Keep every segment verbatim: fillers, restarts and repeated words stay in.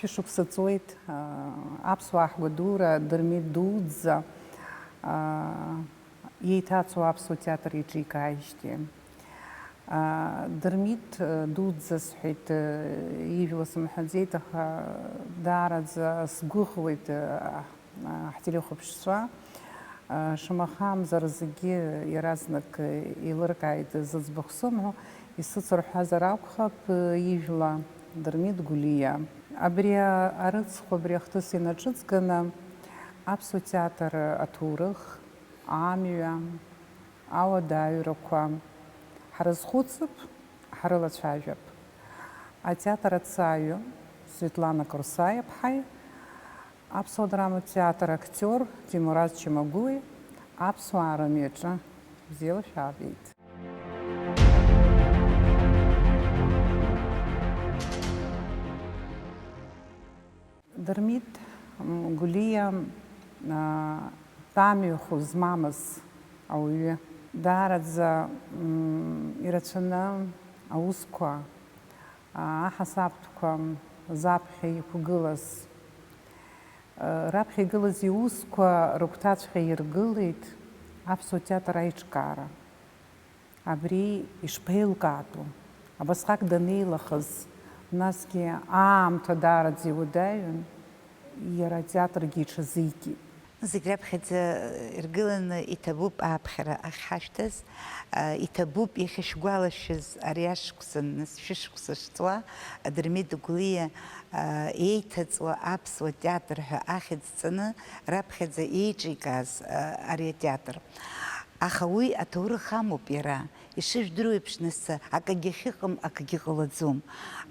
Шықәса ҵуеит, аа, аԥсуаа ҳгәадура Дырмит дуӡӡа, аа, иеиҭаҵуа аԥсуа театр иҿикааижьҭеи. Аа, Дырмит, э, дуӡӡа сҳәеит, э, ижәла сымҳәаӡеит, аха даараӡа сгәыӷуеит, э, ҳтелехәаԥшцәа, шамахамзар зегьы иаразнак еилыркааит зыӡбахә сымҳәо, исыцырҳәазар акәхап ижәла Дырмит Гәлиа. Абри арыцхә, абри ахҭыс инаҿыҵганы аԥсуа театр аҭоурых, амҩа, ауадаҩрақәа ҳрызхәыцып, ҳрылацәажәап. Атеатр аҵаҩы Светлана Крусаиаԥҳаи Аԥсуа драматә театр актиор Ҭемураз Чамагәуи аԥсуаа рымҩаҿы бзиала шәаабеит. Дырмит, м, Гәлиа, а, тәамҩахә змамыз ауаҩы. Даараӡа, м, ирацәаны аусқәа, а, аҳасабтәқәа заԥхьа иқәгылаз, а, раԥхьа игылаз иусқәа рыгәҭаҵәҟьа иргылеит аԥсуа театр аиҿкаара. Абри ишԥеилкаатәу? Абасҟак данеилахаз, насгьы аамҭа даараӡа иуадаҩын, иара атеатргьы иҽазикит. Зегь раԥхьаӡа иргыланы иҭабуп ааԥхьара ахьҳашәҭаз, а, иҭабуп иахьышәгәалашәаз ари ашықәсан, нас шәышықәса шҵуа, Дырмит Гәлиа, а, еиҭаҵуа аԥсуа театр ҳәа ахьӡ ҵаны раԥхьаӡа еиҿикааз, а, ари атеатр. Аха уи аҭоурых амоуп иара. Ишыжәдыруеиԥш, нас, акагьы ахьыҟам, акагьы ҟалаӡом.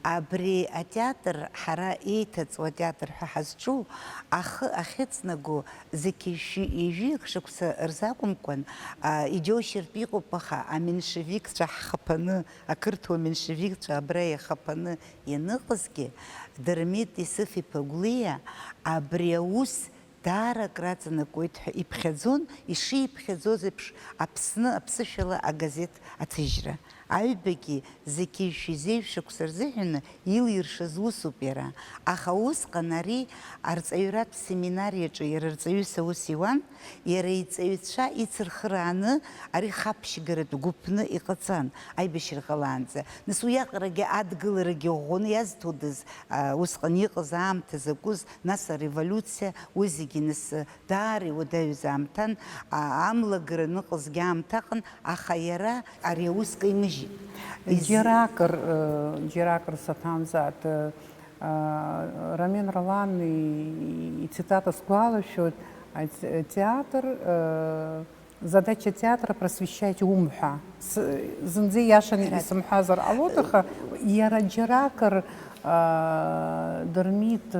Абри атеатр ҳара еиҭаҵуа атеатр ҳәа ҳазҿу ахы ахьыҵнаго зқьи жәшәи ҩажәи шықәса рзы акәымкәан, а, иџьоушьартә иҟоуп, аха аменшевикцәа ҳхаԥаны, ақырҭуа меншевикцәа абра иахаԥаны ианыҟазгьы, Дырмит Исыф-иԥа Гәлиа абри аус даара акраҵанакуеит ҳәа иԥхьаӡон, ишиԥхьаӡоз еиԥш, Аԥсны аԥсышәала агазеҭ аҭыжьра. Аҩбагьы зқьи жәшәи зеижә шықәса рзыҳәаны илиршаз усуп иара. Аха усҟан ари арҵаҩратә семинариаҿы иара рҵаҩыс аус иуан, иара иҵаҩцәа ицырхырааны ари хаԥшьгаратә гәыԥны иҟаҵан, аибашьра ҟалаанӡа. Нас уиаҟарагьы адгыларагьы ӷәӷәаны иазҭодаз, а, усҟан иҟаз аамҭа закәыз, нас ареволиуциа, уи зегьы нас, даара иуадаҩыз аамҭан, а, амлагара ныҟазгьы аамҭаҟан, аха иара ари аус каимыжьит. Из- Џьаракыр, э, џьаракыр саҭамзааит, э, а, Рамен Ролан и-, ицитата сгәалашәоит, ат-, театр, э, задача театра просвещать ум ҳәа. С-, зынӡа ииашаны исымҳәазар ҟалоит, аха иара џьаракыр, а, Дырмит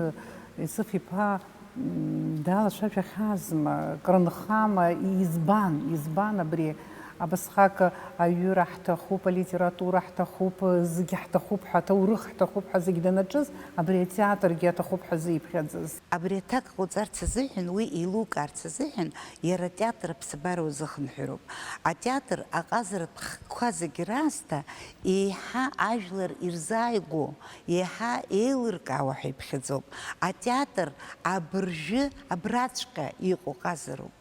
Исыф-иԥа, м, далацәажәахьазма, крынхама, избан, избан абри абасҟак аҩыра ҳҭахуп, алитература ҳҭахуп, зегьы ҳҭахуп ҳәа, аҭоурых ҳҭахуп ҳәа зегь данаҿыз, абри атеатргьы аҭахуп ҳәа зиԥхьаӡаз. Абри аҭак ҟауҵарц азыҳәан, уи еилукаарц азыҳәан, иара атеатр аԥсабара узыхынҳәыроуп. Атеатр аҟазаратә хкқәа зегь раасҭа еиҳа ажәлар ирзааигәоу, еиҳа еилыркаауа ҳәа иԥхьаӡоуп. Атеатр абыржәы абраҵәҟьа иҟоу ҟазароуп.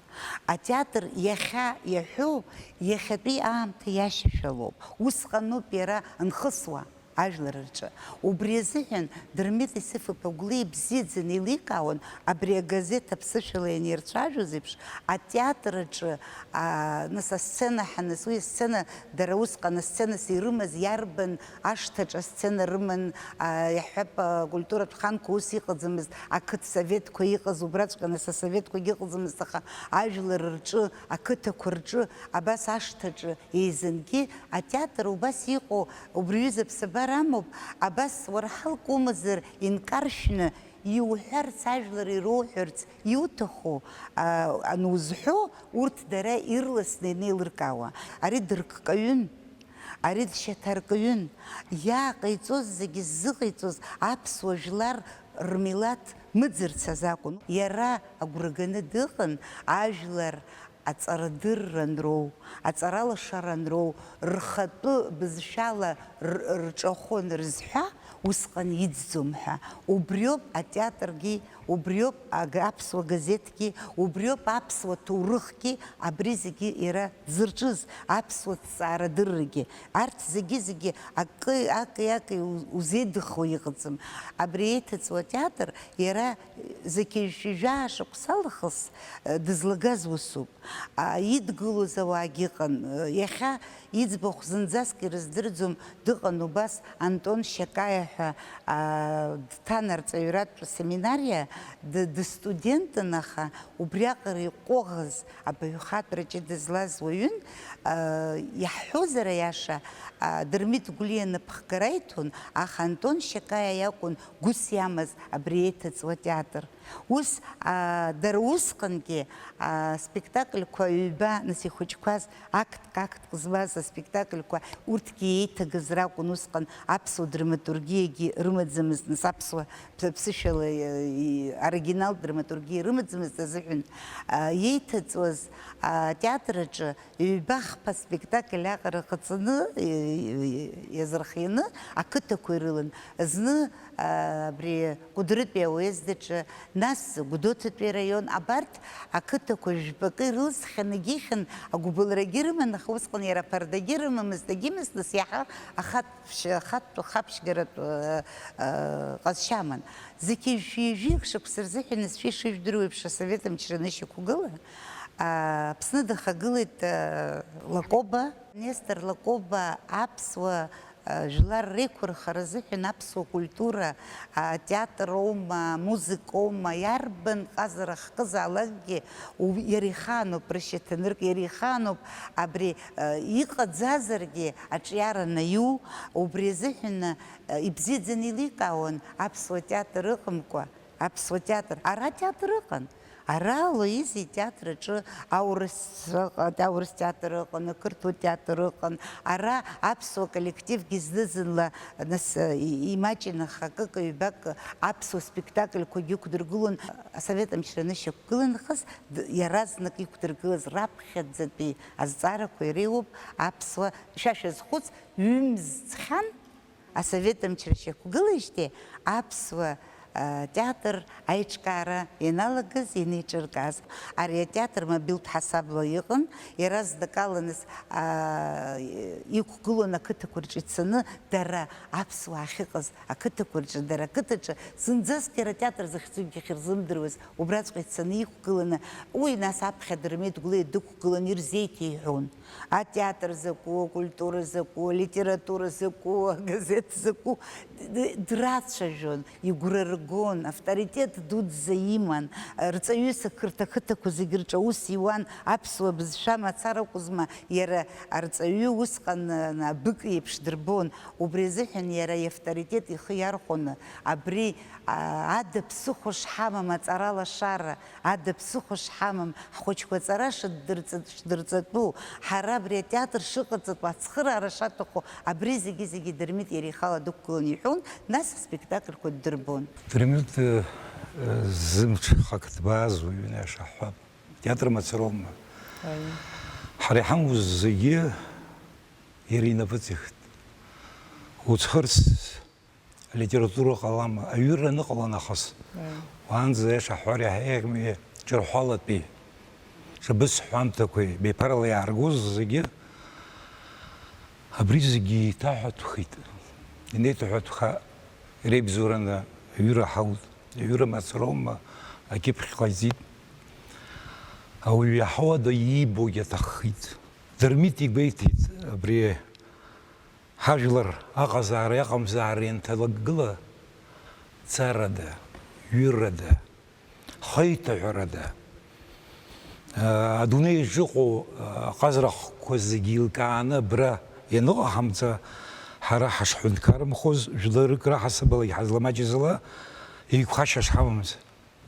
Атеатр иахьа иаҳәо, иахьатәи аамҭа иашьашәалоуп. Усҟаноуп иара анхысуа ажәлар рҿы. Убри азыҳәан Дырмит Исыф-иԥа Гәлиа ибзиаӡаны еиликаауан, абри агазеҭ аԥсышәала ианирцәажәоз еиԥш, атеатр аҿы, аа, нас асцена ҳаныз, уи асцена, дара усҟан асценас ирымаз иарбан ашҭаҿы асцена рыман, аа, иаҳҳәап, акультуратә ханқәа ус иҟаӡамызт, ақыҭсоветқәа иҟаз убраҵәҟьа, нас асоветқәагьы ыҟаӡамызт, аха ажәлар рҿы, ақыҭақәа рҿы, абас ашҭаҿы еизангьы атеатр убас иҟоу убри ҩыза ԥсабара амоуп, абас уара ҳалк умазар инкаршәны иуҳәарц, ажәлар ироуҳәарц иуҭаху, а, анузҳәо, урҭ дара ирласны инеилыркаауа. Ари дырккаҩын, ари дшьаҭаркаҩын. Иааҟаиҵоз зегьы ззыҟаиҵоз аԥсуа жәлар рмилаҭ мыӡырц азы акәын. Иара агәра ганы дыҟан ажәлар аҵарадырра анроу, аҵаралашара анроу, рхатәы бызшәала р-, рҿахәы анрызҳәа, Усҟан иӡӡом ҳәа. Убриоуп атеатргьы, убриоуп аг-, аԥсуа газеҭгьы, убриоуп аԥсуа ҭоурыхгьы, абри зегьы иара дзырҿыз, аԥсуа ҭҵаарадыррагьы. Арҭ зегьы-зегьы акы, аки-аки у-, узеидыххо иҟаӡам. Абри еиҭаҵуа атеатр иара зқьи жәшәи-жәаа шықәсалахыс, э, дызлагаз усуп. А, идгылоз ауаагьы ыҟан. Иахьа иӡбахә зынӡаск ирыздырӡом, дыҟан убас Антон Шьакаиа ҳәа, а, дҭан арҵаҩратә семинариа, д-, дыстудентын, аха убриаҟара иҟәыӷаз, абаҩхатәра ҷыда злаз уаҩын, а, иаҳҳәозар аиаша, а, Дырмит Гәлиа напхгара иҭон, аха Антон Шьакаиа иакәын гәыс иамаз абри еиҭаҵуа театр. Ус, а, дара усҟангьы, а, спектакльқәа ҩба, нас ихәыҷқәаз, актк, актк змаз аспектакльқәа, урҭгьы еиҭагаз ракәын усҟан аԥсуа драматургиагьы рымаӡамызт, нас аԥсуа ԥ-, ԥсышәала, и, и, оригиналтә драматургиа рымаӡамызт азыҳәан, а, еиҭаҵуаз, а, атеатр аҿы ҩба хԥа спектакль аҟара ҟаҵаны, и, и, и, иазырхианы ақыҭақәа ирылан. Зны, а, абри Кәыдрытәи ауездраҿы, нас Гәдоуҭатәи араион, абарҭ ақыҭақәа жәпакы ирылсхьан, егьихьан, агәыбылрагьы рыман, аха усҟан иара аԥардагьы рымамызт, егьимызт, нас иаҳа ахатә ԥшь-, ахатә хаԥшьгаратә, э, э, ҟазшьа аман. Зқьи жәшәи ҩажәиҩык шықәса рзыҳәан, нас шәа ишыжәдыруа еиԥш, асовет мчра анышьақәгыла, а, Аԥсны дахагылеит, э, Лакоба. Нестор Лакоба аԥсуа, э, жәлар реиқәырхара азыҳәан аԥсуа культура, атеатр аума, амузыка аума, иарбан ҟазара хкызаалакгьы, у-, иара ихаануп рышьаҭанырк, иара ихаануп абри, э, иҟаӡазаргьы аҿиара анаиу, убри азыҳәан, э, ибзиаӡаны еиликаауан аԥсуа театр ыҟамкәа, аԥсуа театр. Ара атеатр ыҟан. Ара Луизи итеатр аҿы аурыс, аурыс театр ыҟан, ақырҭуа театр ыҟан. Ара аԥсуа коллективгьы зны-зынла, нас, и-, имаҷын, аха акык-ҩбак аԥсуа спектакльқәагьы ықәдыргылон. Асовет амчра анышьақәгыла нахыс, д-, иаразнак иқәдыргылаз раԥхьаӡатәи азҵаарақәа иреиуоуп аԥсуа, шәа шәазхәыц, ҩымз ҵхьан, асовет амчра шьақәгылеижьҭеи аԥсуа, а, театр аиҿкаара ианалагаз, ианеиҿыркааз. Ари атеатр мобилтә ҳасабла иҟан, иаразнакала нас, а, иқәгылон ақыҭақәа рҿы ицаны, дара аԥсуаа ахьыҟаз ақыҭақәа рҿы, дара ақыҭаҿы зынӡаск иара атеатр захьӡугьы ахьырзымдыруаз, убраҵәҟьа ицаны иқәгыланы, уи нас аԥхьа Дырмит Гәлиа дықәгыланы ирзеиҭеиҳәон. Атеатр закәу, акультура закәу, алитература закәу, агазеҭ закәу, д-, д-, драцәажәон, игәра ргон, авторитет дуӡӡа иман, рҵаҩыс ақырҭ ақыҭақәа зегьы рҿы аус иуан, аԥсуа бызшәа мацара акәызма, иара арҵаҩы усҟан, а, абык еиԥш дырбон, убри азыҳәан иара иавторитет ихы иархәаны, абри, а, ада ԥсыхәа шҳамам, аҵара лашара, Ада ԥсыхәа шҳамам, ҳхәыҷқәа аҵара шыддырҵа-, шдырҵатәу, ҳара абри атеатр шыҟаҵатәу, ацхыраара шаҭаху, абри зегьы-зегьы Дырмит иара ихала дықәгыланы иҳәон, нас аспектакльқәа ддырбон. Дырмит, э, э, зымҽхак дбааз уаҩын, аиаша ҳҳәап. Театр мацароума? Аиеи. Ҳара иҳамоу зегьы иара инапы ыҵихит. Уцхырц Алитература ҟалама, аҩыра аныҟала нахыс, Аи. Уаанӡа аиаша ҳҳәар иаҳа еиӷьми, ҿырҳәалатәи, ҿабыс ҳәамҭақәеи беиԥарала иааргоз зегьы, абри зегьы еиҭаҳәатәхеит. Инеиҭаҳәатәха, иреибзоураны аҩыра ҳаут, аҩыра мацароума, акьыԥхь ҟаиҵеит. Ауаҩы иаҳауада иибогьы аҭаххеит. Дырмит игәеиҭеит абри. Ҳажәлар аҟазаара-иҟамзаара ианҭалагыла, ҵарада, ҩырада, хаиҭаҳәарада, аа, адунеи аҿы иҟоу, аа, аҟазарахқәа зегьы еилкааны абра ианыҟаҳамҵа, ҳара ҳашҳәынҭқарымхоз, жәларык раҳасабала иҳазламаҷыз ала, еиқәхашьа шҳамамыз.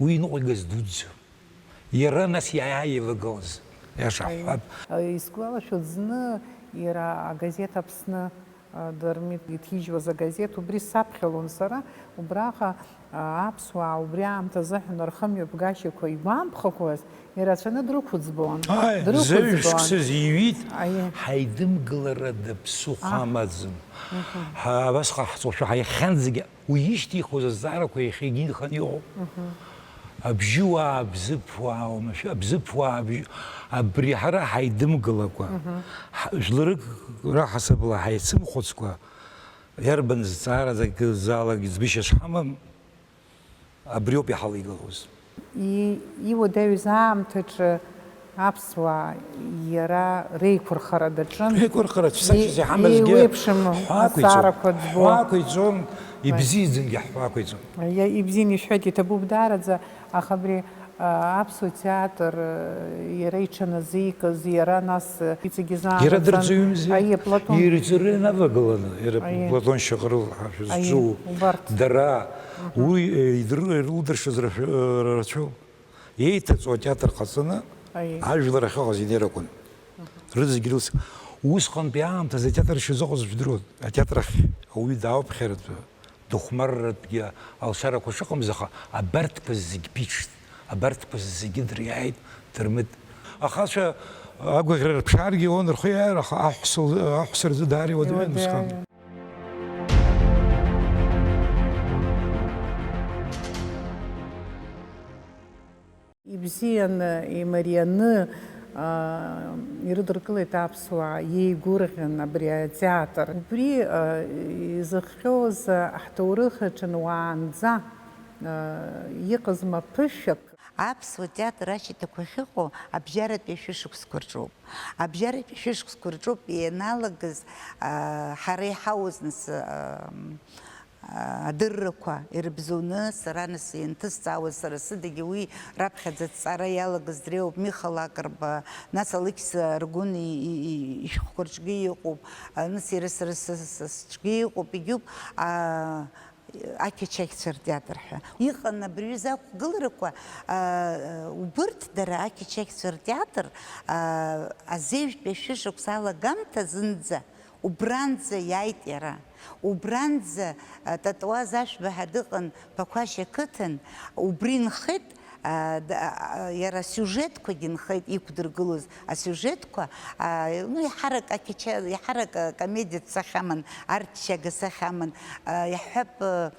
Уи иныҟәигаз дуӡӡоуп. Иара нас иааивагылаз, иаша Аиеи. Ҳҳәап. Исгәалашәоит, зны иара агазеҭ Аԥсны Дырмит иҭижьуаз агазеҭ убри саԥхьалон сара, убраҟа, а, аԥсуаа убри аамҭазыҳәан рхымҩаԥгашьақәа игәамԥхакәаз ирацәаны дрықәӡбон. Ааи, дрықәӡбон. Зеҩ шықәса зиҩит, Аиеи. Ҳаидымгыларада ԥсыхәа Аҳ. Амаӡам. Мгм. Ҳа-, абас ҟаҳҵошәа, ҳаихьанӡагьы уи ишьҭихуаз азҵаарақәа иахьагьы инханы иҟоуп. Мгм. Абжьыуаа, абзыԥуаа, уамашәа, абзыԥуаа, абжь-, абри ҳара ҳаидымгылакәа, Мгм. ҳ-, жәларык раҳасабала ҳаицымхәыцкәа, иарбан зҵаара закәызаалак ӡбышьа шҳамам, абриоуп иҳалеигалоз. И-, иуадаҩыз аамҭаҿы аԥсуаа иара реиқәырхара даҿын. Реиқәырхара, цәсашьас И-, иҳамазгьы еиуеиԥшым ҳәа ақәиҵон. Азҵаарақәа ӡбо. Ҳәа ақәиҵон, Right. Ибзиаӡангьы ҳәа ақәиҵон. Иа-, ибзианы ишәҳәеит, иҭабуп даараӡа, аха абри, а, аԥсуа театр, а, иара иҽаназикыз, иара нас, а, иҵегьы Иара заанагӡан. Дырҵаҩымзи. Аиеи, Платон. Ирҵаҩра инавагыланы, иара Аиеи. Платон Шьаҟрыл ҳәа Аиеи, шәызҿу, убарҭ. Дара, Мгм. Уи, э, идыр-, ирылдыршаз рацәа-, э, рацәоуп. Еиҭаҵуа атеатр ҟаҵаны, Аиеи. Ажәлар ахьыҟаз инеиракәын. Мгм. Рызегь рылс-, усҟантәи аамҭазы атеатр шазыҟаз жәдыруан. Атеатр ахь ауаҩы даауԥхьаратәы, дыхәмарратәгьы алшарақәа шыҟамыз, аха абарҭқәа зегь ԥиҽт, абарҭқәа зегьы дыриааит Дырмит. Ахацәа агәаӷьра рыԥшааргьы уан рхы иааир, аха аҳәса лзы, аҳәса рзы даара иуадаҩын усҟан. Иуадаҩын. Ибзианы, имарианы, аа, ирыдыркылеит аԥсуаа, иеигәырӷьан абри атеатр. Убри, аа, изыхҟьоз, аа, ҳҭоурых аҿы уаанӡа, аа, иҟазма ԥышәак? Аԥсуа театр ашьаҭақәа ахьыҟоу абжьаратәи ашәышықәсқәа рҿоуп. Абжьаратәи ашәышықәсқәа рҿоуп ианалагаз, аа, ҳара иҳауз нас, аа, адыррақәа ирыбзоуны, сара нас ианҭысҵаауаз, сара сыдагьы уи раԥхьаӡа аҭҵаара иалагаз дреиуоуп, Миха Лакрба, нас Алықьса Аргәын и-, и-, и-, ишәҟәқәа рҿгьы иҟоуп, а, нас иара сара са, са, са сҿгьы иҟоуп, егьуп, а, ақьачақьцәа ртеатр ҳәа. Иҟан абри аҩыза ақәгыларақәа, а, убырҭ дара ақьачақьцәа ртеатр, а, азеижәтәи ашәышықәса алагамҭа зынӡа Убранӡа иааит иара. Убранӡа, а, Татуаз Ашәба ҳәа дыҟан Ԥақәашь ақыҭан, убри нхеит, а, д-, а, а, иара асиужетқәагьы нхеит, иқәдыргылоз асиужетқәа, а, ну, иаҳарак ақьача-, иаҳарак акомедиатә сахьа аман, арччага сахьа аман, а, иаҳҳәап, а,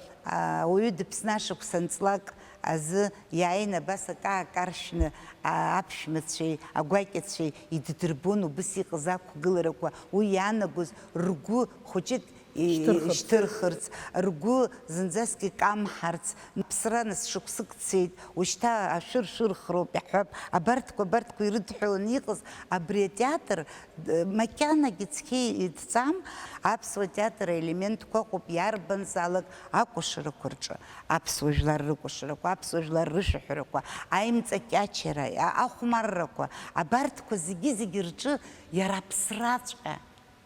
ауаҩы дыԥсны ашықәс анҵлак азы иааин, абас акы аакаршәны, а, аԥшәмацәеи агәакьацәеи иддырбон убыс иҟаз ақәгыларақәа, уи иаанагоз ргәы хәыҷык и-, Шьҭырхырц. Ишьҭырхырц, ргәы зынӡаск икамҳарц, аԥсра нас шықәсык цеит, ушьҭа ашәыр шәырхроуп иаҳҳәап, абарҭқәа, абарҭқәа ирыдҳәаланы иҟаз абри атеатр, д-, макьанагьы цқьа идҵам, аԥсуа театр аелементқәа ыҟоуп иарбанзаалак акәашарақәа рҿы. Аԥсуа жәлар рыкәашарақәа, аԥсуа жәлар рышәаҳәарақәа, аимҵакьачара, а-, ахәмаррақәа, абарҭқәа зегьы-зегьы рҿы иара аԥсраҵәҟьа,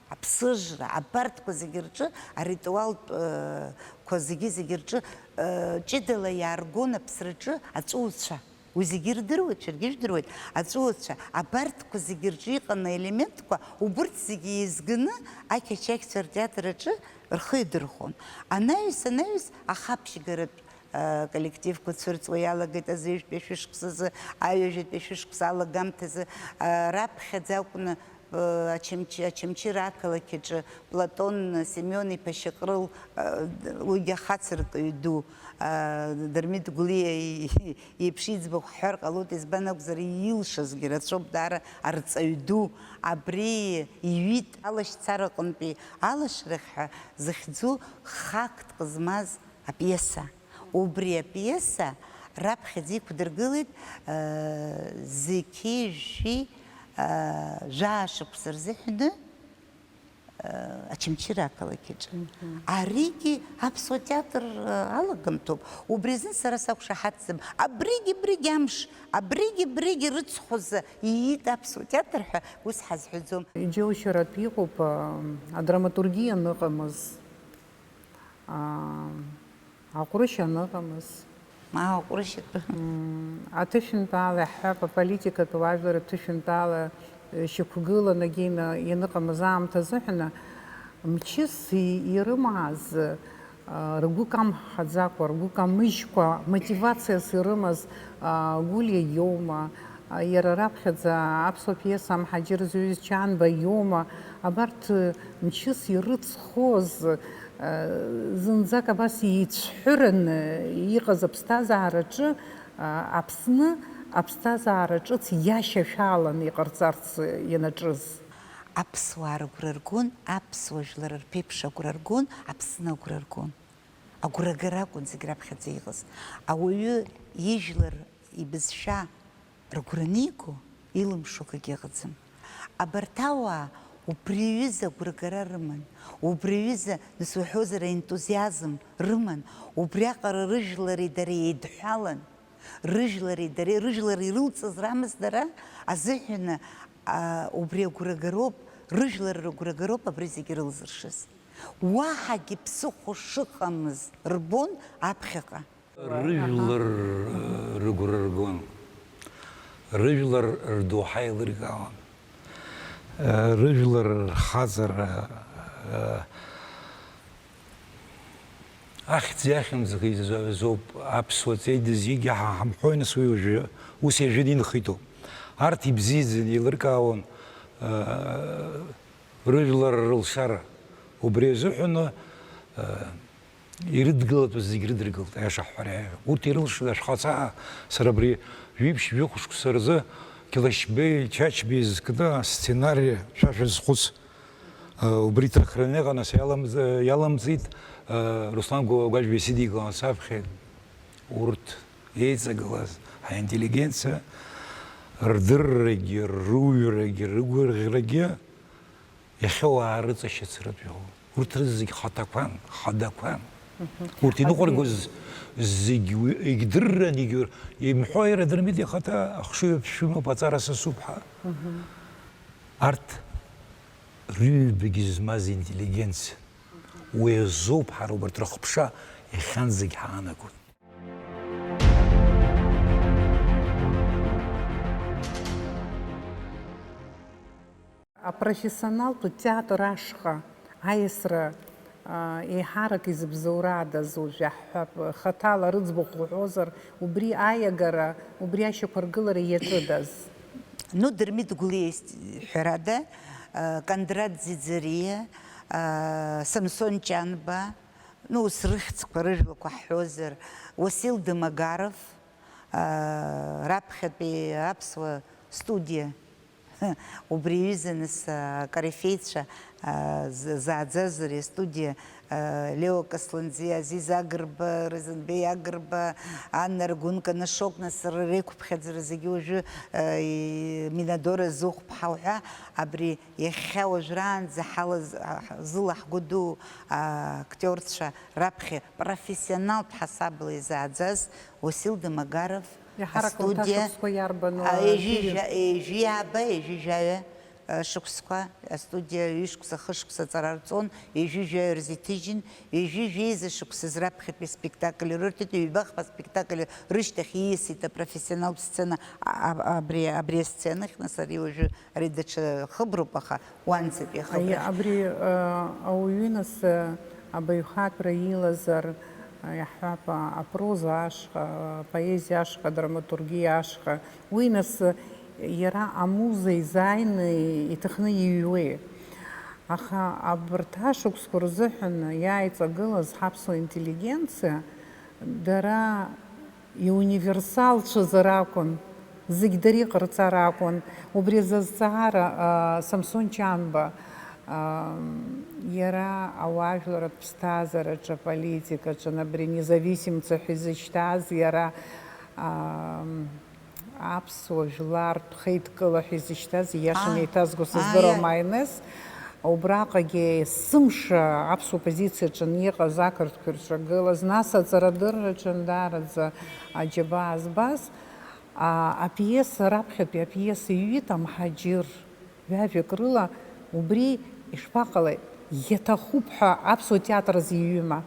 аԥсыжра, абарҭқәа зегьы рҿы, аритуалтә, э, қәа зегьы-зегьы рҿы, э, ҷыдала иааргон аԥсраҿы аҵәыуацәа. Уи зегьы ирдыруеит, шәаргьы ижәдыруеит, аҵәыуацәа, абарҭқәа зегьы рҿы иҟан аелементқәа, убырҭ зегьы еизганы ақьачақьцәа ртеатр аҿы рхы идырхәон. Анаҩс, анаҩс ахаԥшьгаратә, а, коллективқәа цәырҵуа иалагеит азеижәтәи ашәышықәсазы, аҩажәатәи ашәышықәса алагамҭазы, а, раԥхьаӡа акәны, а, Очамчы-, Очамчыра ақалақь аҿы Платон Семион-иԥа Шьаҟрыл, а, уигьы ахацыркыҩ ду, а, Дырмит Гәлиа и-, иеиԥш иӡбахә ҳҳәар ҟалоит, избан акәзар, илшазгьы рацәоуп даара, арҵаҩ ду. Абри иҩит алашьцараҟынтәи алашарахь ҳәа зыхьӡу хакк змаз апиеса. Убри апиеса раԥхьаӡа иқәдыргылеит, э, зқьи жәшәи, э, жәаа шықәса рзыҳәны, э, Очамчыра ақалақь аҿы. Мгм. Аригьы аԥсуа театр, э, алагамҭоуп. Убри азын сара сақәшаҳаҭӡам. Абригь, абригь амш, абригь, абригь рыцхәазы иит аԥсуа театр ҳәа ус ҳазҳәаӡом. Иџьоушьаратә иҟоуп, а, адраматургиа аныҟамыз, а, аҟәрышь аныҟамыз. Ма аҟәрышь атәы. М, аҭышәынтәала иаҳҳәап, аполитикатә уаажәлар аҭышәынтәала, э, шьақәгылан агьина ианыҟамыз аамҭа азыҳәаны, Мчыс ирымаз, ргәы камҳаӡакәа, ргәы камыжькәа, мотивациас ирымаз Гәлиа иоума, иара раԥхьаӡа аԥсуа пиеса амҳаџьыр зҩыз Чанба иоума, абарҭ мчыс ирыҵхоз, зынӡак абас еицәҳәыраны иҟаз аԥсҭазаараҿы, Аԥсны аԥсҭазаара ҿыц иашьашәалан иҟарҵарц ианаҿыз. Аԥсуаа рыгәра ргон, аԥсуа жәлар рԥеиԥш агәра ргон, Аԥсны агәра ргон. Агәрагара акәын зегь раԥхьаӡа иҟаз. Ауаҩы ижәлар ибызшәа рыгәра аниго, илымшо акгьы ыҟаӡам. Абарҭ ауаа убри аҩыза агәрагара рыман, убри аҩыза, нас уҳәозар, аентузиазм рыман, убриаҟара рыжәлари дареи еидҳәалан. Рыжәлари дареи, рыжәлар ирылҵыз рамыз дара азыҳәаны, аа, убри агәрагароуп, рыжәлар рыгәрагароуп абри зегьы рылзыршаз. Уаҳагьы ԥсыхәа шыҟамыз рбон аԥхьаҟа. Рыжәлар, э, рыгәра ргон. Рыжәлар рдоуҳа еилыркаауан. Э, рыжәлар рхаҵара, э, Ахьӡи ахьымӡӷи зо-, зоуп аԥсуа ҵеи дызиги ҳа ҳамҳәои, нас уи уажәы ус иажәны инхитәуп. Арҭ ибзиаӡаны еилыркаауан, э, рыжәлар рылшара. Убри азыҳәаны, э, ирыдгылатәыз зегь рыдыргылт, аиаша ҳҳәар иаҳәа. Урҭ ирылшаз ашәхацаа, сара абри жәиԥшь-жәохә шықәса рзы Қьалашьбеи Чачбеи зкны асценари шәа шәазхәыц. Убри иҭырхраны иҟан, нас иаламҵ-, иаламҵит, Руслан Гәа-, Гәаџьба исыдикылан, саԥхьеит. Урҭ еиҵагылаз ҳаинтеллигенциа рдыррагьы, рыҩрагьы, рыгәырӷьарагьы иахьа уаа рыҵашьыцратә иҟоуп. Урҭ рызегь хаҭақәан, хадақәан. Мгм. Урҭ иныҟәыргоз зегь уи егьдырран, егьур-, имҳәо иара Дырмит ихаҭа ахшыҩ аԥшәымоуп, аҵара сасуп ҳәа. Мгм. Арҭ рыҩбагьы змаз интеллигенциа. Уи азоуп ҳара убарҭ рыхԥша иахьанӡагь ҳаанагоит. Апрофессионалтә театр ашҟа аиасра, а, еиҳарак изыбзоурадаз уажәы ҳҳәап, хаҭала рыӡбахә уҳәозар, убри аиагара, убри ашьақәыргылара иаҿыдаз? Ну, Дырмит Гәлиа, ҳәарада, а, Кондрат Ӡиӡариа, а, Самсон Ҷанба, ну, ус рыхьӡқәа, рыжәлақәа ҳҳәозар, Уасил Домогаров, а, раԥхьатәи аԥсуа студиа, убри аҩыза нас, а, акорифеицәа, а, з-, зааӡаз ари астудиа, а, Лео Касланӡиа, Азиз Агрба, Разанбеи Агрба, Анна Аргәынка, Нашок, нас р-, реиқәыԥхьаӡара зегьы уажәы, а, и-, Минадора Зыхәԥҳа уҳәа, абри Иахьа уажәраанӡа ҳалаз-, ҳзылаҳго ду актиорцәа раԥхьа профессионалтә ҳасабала изааӡаз Уасил Домогаров, иаҳарак урҭ астудиа, ашықәсқәа иарбану, а, ҩажәи-, ҩажәи ааба, ҩажәи жәаҩа, а, шықәсқәа, астудиа ҩышықәса, хышықәса аҵара рҵон, ҩажәи жәаҩа рзы иҭыжьын, ҩажәи жәеиза шықәсазы раԥхьатәи аспектакль рырҭеит, ҩба-хԥа аспектакль рышьҭахь ииасит апрофессионалтә сцена, а, а, абри, абри асценахь, нас ари уажәы Ари даҽа хыброуп, аха уанӡатәи ахыбрахь. Абри, а, ауаҩы нас, а, абаҩхатәра илазар, а, иаҳҳәап, а, апроза ашҟа, апоезиа ашҟа, адраматургиа ашҟа, уи нас, а, иара амуза изааины иҭахны иҩуеи? Аха абарҭ ашықәсқәа рзыҳәан иааиҵагылаз ҳаԥсуа интеллигенциа, дара иуниверсалцәазар акәын, зегь дара иҟарҵар акәын. Убри азы азҵаара, а, Самсон Чанба, а, иара ауаажәларратә ԥсҭазаараҿы, аполитикаҿы, абри независимцәа ҳәа изышьҭаз, иара, а, аԥсуа жәлартә хеидкыла ҳәа изышьҭаз, ииашаны еиҭазго сыздыруам, аиа. Аинес, убраҟагьы есымша аԥсуа позициаҿы иҟаз ақырҭқәа ирҿагылаз, нас аҵарадырраҿы даараӡа аџьабаа збаз, а, апиеса, раԥхьатәи апиеса иҩит Амҳаџьыр, ҩажәак рыла, убри ишԥаҟалеи, иаҭахуп ҳәа аԥсуа театр азы иҩыма?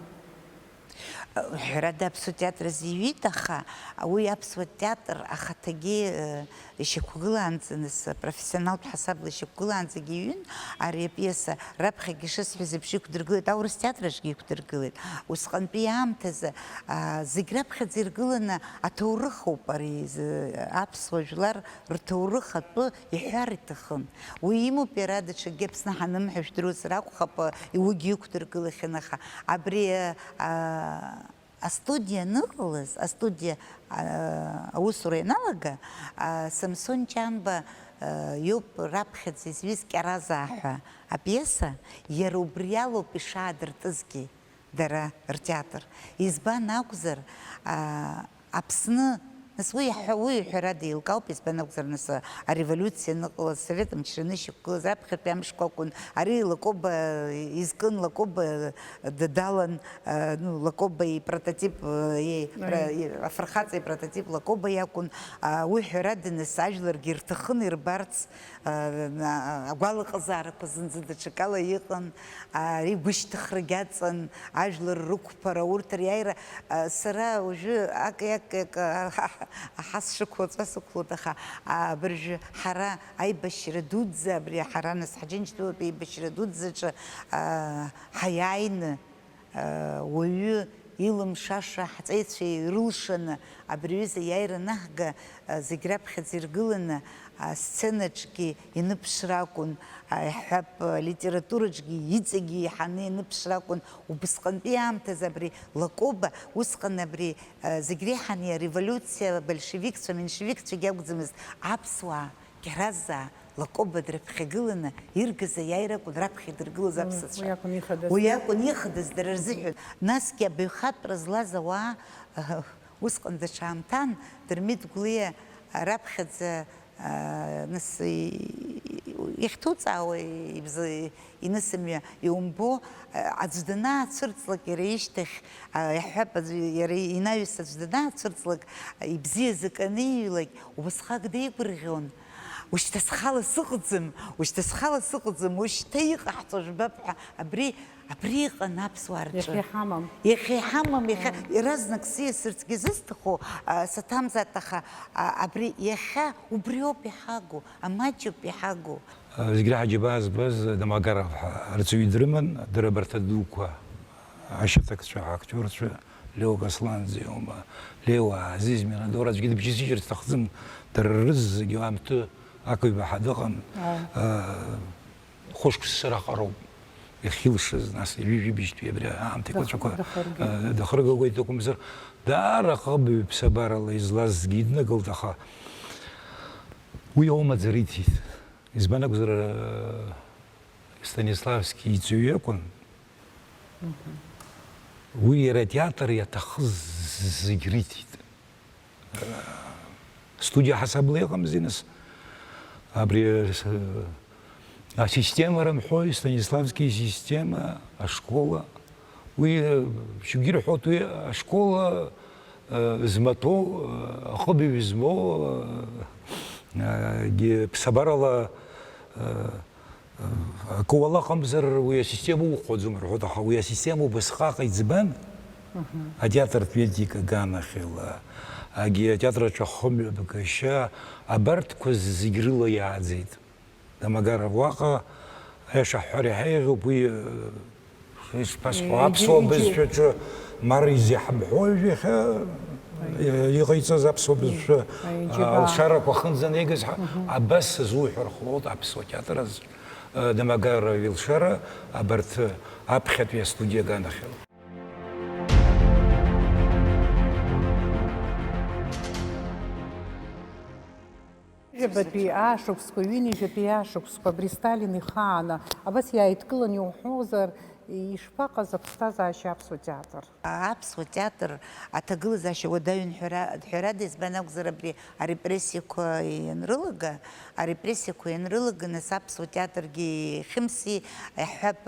Ҳәарада, аԥсуа театр азы иҩит, аха уи аԥсуа театр ахаҭагьы, э, ишьақәгылаанӡа, нас, профессионалтә ҳасабла ишьақәгылаанӡагьы иҩын, ари апиеса раԥхьагьы ишысҳәаз еиԥш иқәдыргылеит, аурыс театр аҿгьы иқәдыргылеит. Усҟантәи аамҭазы, а, зегь раԥхьаӡа иргыланы аҭоурых ауп ари, зы, аԥсуа жәлар рҭоурых атәы иҳәар иҭахын. Уи имоуп иара, даҽакгьы Аԥсны ҳанымҳәа, жәдыруазар акәхап, уигьы иқәдыргылахьан, аха абри, а, астудиа аныҟалаз, астудиа, а, аусура ианалага, а, Самсон Ҷанба, а, иоуп раԥхьаӡа изҩыз Кьаразаа ҳәа апиеса, иара убри алоуп ишаадыртызгьы дара ртеатр. Избан акәзар, а, Аԥсны, нас уи иаҳҳәа-, уи ҳәарада еилкаауп, избан акәзар, нас, а, ареволиуциа аныҟалаз, асовет мчра анышьақәгылаз раԥхьатәи амшқәа акәын, ари Лакоба изкын, Лакоба дадалан, а, ну, Лакоба ипрототип, а, и-, Аи. ра-, и-, афырхаҵа ипрототип Лакоба иакәын, а, уи ҳәарада, нас, ажәларгьы ирҭахын ирбарц, а, на-, агәалаҟазаарақәа зынӡа даҽакала иҟан, ари гәышьҭыхрагь аҵан, ажәлар рықәԥара, урҭ риааира, а, сара уажәы ак-, ак-, ак-, а, ҳа-, ҳа-, ҳа сшықәло, аҵәа сықәлоит, аха, а, абыржәы ҳара аибашьра дуӡӡа, абри ҳара нас ҳџьынџьтәылатә еибашьра дуӡӡаҿы, а, ҳаиааины, уаҩы илымшаша ҳҵеицәа ирылшаны абри аҩыза аиааира анаҳга, зегь раԥхьаӡа иргыланы асценаҿгьы ианыԥшра акәын, иаҳҳәап, алитератураҿгьы иҵегьы еиҳаны ианыԥшра акәын. Убысҟантәи аамҭазы абри Лакоба, усҟан абри, зегь реиҳаны ареволиуциа, абольшевикцәа, аменшевикцәагьы акәӡамызт, аԥсуаа Кьаразаа Лакоба дрыԥхьагыланы иргаз аиааира акәын раԥхьа идыргылоз Мм, аԥсацәа. Уи акәын ихадаз. Уи акәын ихадаз дара рзыҳәан. Насгьы абаҩхатәра злаз ауаа, усҟан даҽа аамҭан, Дырмит Гәлиа раԥхьаӡа, а, нас, и-, и-, иахьҭуҵаауа ибз-, инысымҩа иумбо, а, аӡә данаацәырҵлак, иара ишьҭахь, а, иаҳҳәап, аӡә, иара инаҩс аӡә данаацәырҵлак, а, ибзиаз акы аниҩлак, убасҟак деигәырӷьон. Ушьҭа схала сыҟаӡам, ушьҭа схала сыҟаӡам, ушьҭа иҟаҳҵо жәбап ҳәа, абри, абри иҟан аԥсуаа рҿы. Иахьа иҳамам. Иахьа иҳамам, иахьа Мм. иаразнак сиасырцгьы зысҭаху, а, саҭамзааит, аха, а, абри иахьа убриоуп иҳагу, амаҷуп иҳагу. Зегь раҳа џьабаа збаз Домогаров ҳәа арҵаҩы дрыман, дара абарҭ адуқәа, ашьаҭакцәа, аактиорцәа, Лео Касланӡе иоума, Лео Азиз, Минадор, аӡәгьы дыбжьысыжьыр сҭахӡам, дара рызегьы аамҭы ақаҩбаҳа дыҟан. Ааи. Э, хәышықәса раҟароуп иахьилшаз, нас ҩажәи бжьтәи абри аамҭа Дах-, еиқәаҵәақәа, дахыргеит. Э, дахыргақәеит акәымзар, даара аҟыбаҩ ԥсабарала излазгьы иднагылт, аха уи аума ӡара иҭеит. Избан акәзар, Станиславски иҵаҩы акәын. Мгм. Уи иара атеатр иаҭахыз зегь риҭеит. Студиа ҳасабла иҟамзи, нас, абри, э, асистема рымҳәои, Станиславски исистема, ашкола. Уи, э, шьоукгьы ирҳәоит, уи ашкола, э, змаҭәоу, э, аҟыбаҩ змоу, э, э, гьы ԥсабарала, э, э, акы уалаҟамзар, уи асистема уӷәӷәаӡом рҳәоит, аха уи асистема убасҟак иӡбан, Мгм. атеатртә ветик аганахьала, агьи атеатр аҿы ахымҩаԥгашьа, абарҭқәа зегь рыла иааӡеит. Домогаров уаҟа, аиаша ҳҳәар иаҳа еиӷьуп, уи, э, ишԥасҳәо, Егьи, аԥсуа егьи. бызшәаҿы Мар изеиҳаб ҳәоуажә иахьа, Аи. э, иҟаиҵаз аԥсуа бызшәа, Аи, а, џьабаа. алшарақәа ахынӡанеигаз ҳа-, Мгм. абас сызуҳәар ҟалоит аԥсуа театр азы, э, Домогаров илшара, абарҭ, э, аԥхьатәи астудиа аганахьала. Ҩажәабатәи ашықәсқәа, ҩынҩажәатәи ашықәсқәа, абри Сталин ихааны, абас иааидкылан иуҳәозар, ишԥаҟаз аԥсҭазаашьа аԥсуа театр? Аԥсуа театр аҭагылазаашьа уадаҩын ҳәара-, ҳәарада, избан акәзар, абри арепрессиақәа ианрылага, арепрессиақәа ианрылага, нас аԥсуа театргьы хьымси, иаҳҳәап,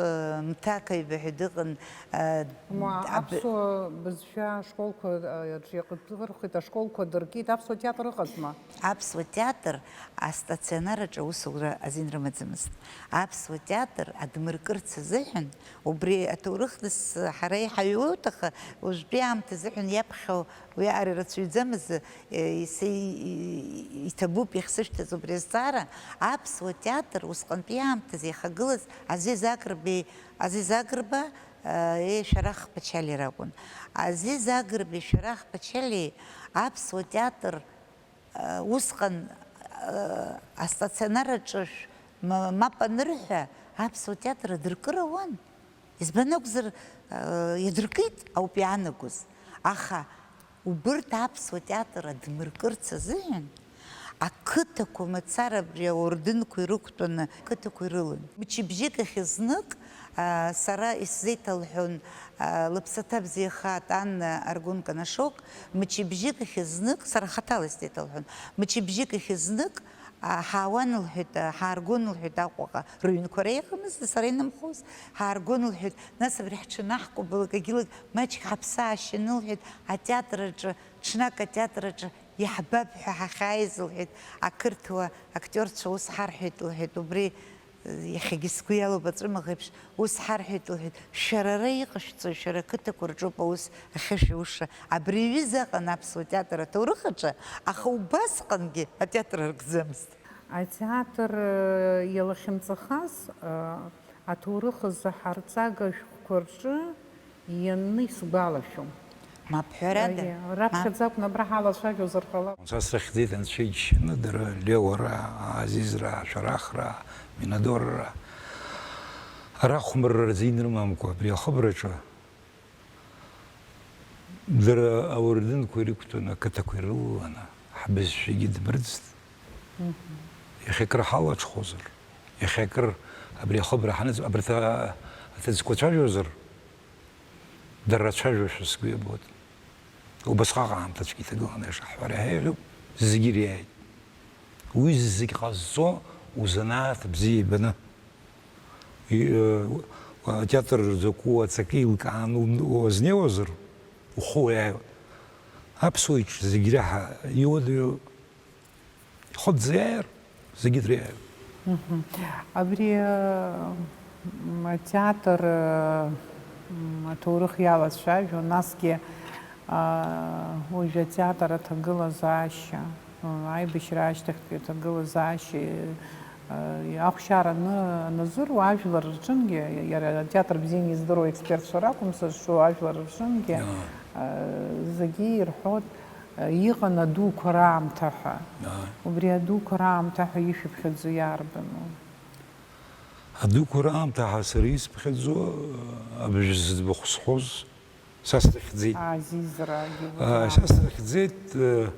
Мҭак аҩбаҳәа дыҟан, а, Ма, аб- аԥсуа бызшәа ашколқәа, а, аҿы иаҟәдырхеит, ашколқәа дыркит, аԥсуа театр ыҟазма? Аԥсуа театр астационар аҿы аусура азин рымаӡамызт. Аԥсуа театр адмыркырц азыҳәан Убри аҭоурых, нас, ҳара иҳаҩуеит, аха уажәтәи аамҭа азыҳәан иаԥхьо уи аҟара ирацәаҩӡамыз, е, иса-, и-, и-, иҭабуп иахьсышәҭаз убри азҵаара, аԥсуа театр усҟантәи аамҭазы иахагылаз Азиз Агрбеи, Азиз Агрба, е, Шәарах Ԥачалиа ракәын. Азиз Агрбеи Шәарах Ԥачалиеи аԥсуа театр Усҟан, астационар аҿы шә-, ма-, мап анырҳәа, аԥсуа театр адыркыр ауан. Избан акәзар, иадыркит ауп иаанагоз. Аха убырҭ аԥсуа театр адмыркырц азыҳәан, ақыҭақәа мацара абри аорденқәа ирықәтәаны, ақыҭақәа ирылан. Мчыбжьык ахь знык, Сара исзеиҭалҳәон, лыԥсаҭа бзиахааит, Анна Аргәын Канашок, мчыбжьык ахь знык, сара хаҭала исзеиҭалҳәон, мчыбжьык ахь знык, ҳаауан, лҳәеит, ҳааргон, лҳәеит, Аҟәаҟа, рыҩнқәа реиӷьымызт, сара инымхоз, ҳааргон, лҳәеит, нас абри ҳҽанаҳкәабалак, агьылак маҷк ҳаԥсы аашьаны, лҳәеит, атеатр аҿы, ҽнак атеатр аҿы иаҳбап ҳәа ҳахьааиз, лҳәеит, ақырҭуа актиорцәа ус ҳарҳәеит, лҳәеит, убри Иахьагьы сгәы иалоуп аҵәымаӷ еиԥш, ус ҳарҳәеит, лҳәеит, шәара ара иҟашәҵои, шәара ақыҭақәа рҿоуп аус ахьышәуша, абри аҩыза аҟан аԥсуа театр аҭоурых аҿы, аха убасҟангьы атеатр аркӡамызт. Атеатр, э, иалахьынҵахаз, э, аҭоурых азы ҳарҵага шәҟәқәа рҿы Ианны исгәалашәом. Мап, ҳәарада. Аиеи, раԥхьаӡа акәны абра ҳалацәажәозар ҟалап. Са срыхьӡеит анцәа иџьшьаны, дара Леуара, Азизра, Шәарахра, Минадорра. Ара хәмарра рзы инрымамкәа, абри ахыбраҿы дара ауардынқәа ирықәтәаны, ақыҭақәа ирылаланы, ҳбызшәагьы дмырӡт. Мгм. Иахьа акыр ҳалаҽхәозар, иахьа акыр абри ахыбра ҳаныҵ-, абарҭ а-, аҭыӡқәа цәажәозар, Дара рацәажәошәа сгәы иабоит. Убасҟак аамҭацәгьа иҭагыланы ишаҳҳәара иаҳәеит, зегьы иреиааит. Уи зегь ҟазҵо узанааҭ бзиа ибаны. И, э, атеатр закәу аҵакы еилкааны ун-, уазнеиуазар, ухы уиааиуеит. Аԥсуа иҿ зегь реиҳа иуадаҩу Ихы дзеир, зегьы дреиааиуеит. Мгм. Абри, м, атеатр, м, аҭоурых иалацәажәо, насгьы, а, уажәы атеатр аҭагылазаашьа, м, аибашьра ашьҭахьтәи аҭагылазаашьа, а, ахәшьара аны-, аназыруа ажәлар рҿынгьы, иара атеатр бзианы издыруа експертцәа ракәым сызҿу, ажәлар рҿынгьы, Иа. а, зегьы ирҳәоит, Иҟан адуқәа раамҭа ҳәа. Ааи. Убри адуқәа раамҭа ҳәа ишәыԥхьаӡо иарбану? Адуқәа раамҭа ҳәа сара исԥхьаӡо, абжа зыӡбахә сҳәоз, са срыхьӡеит. Азизрагьы Ааи, са срыхьӡеит, э,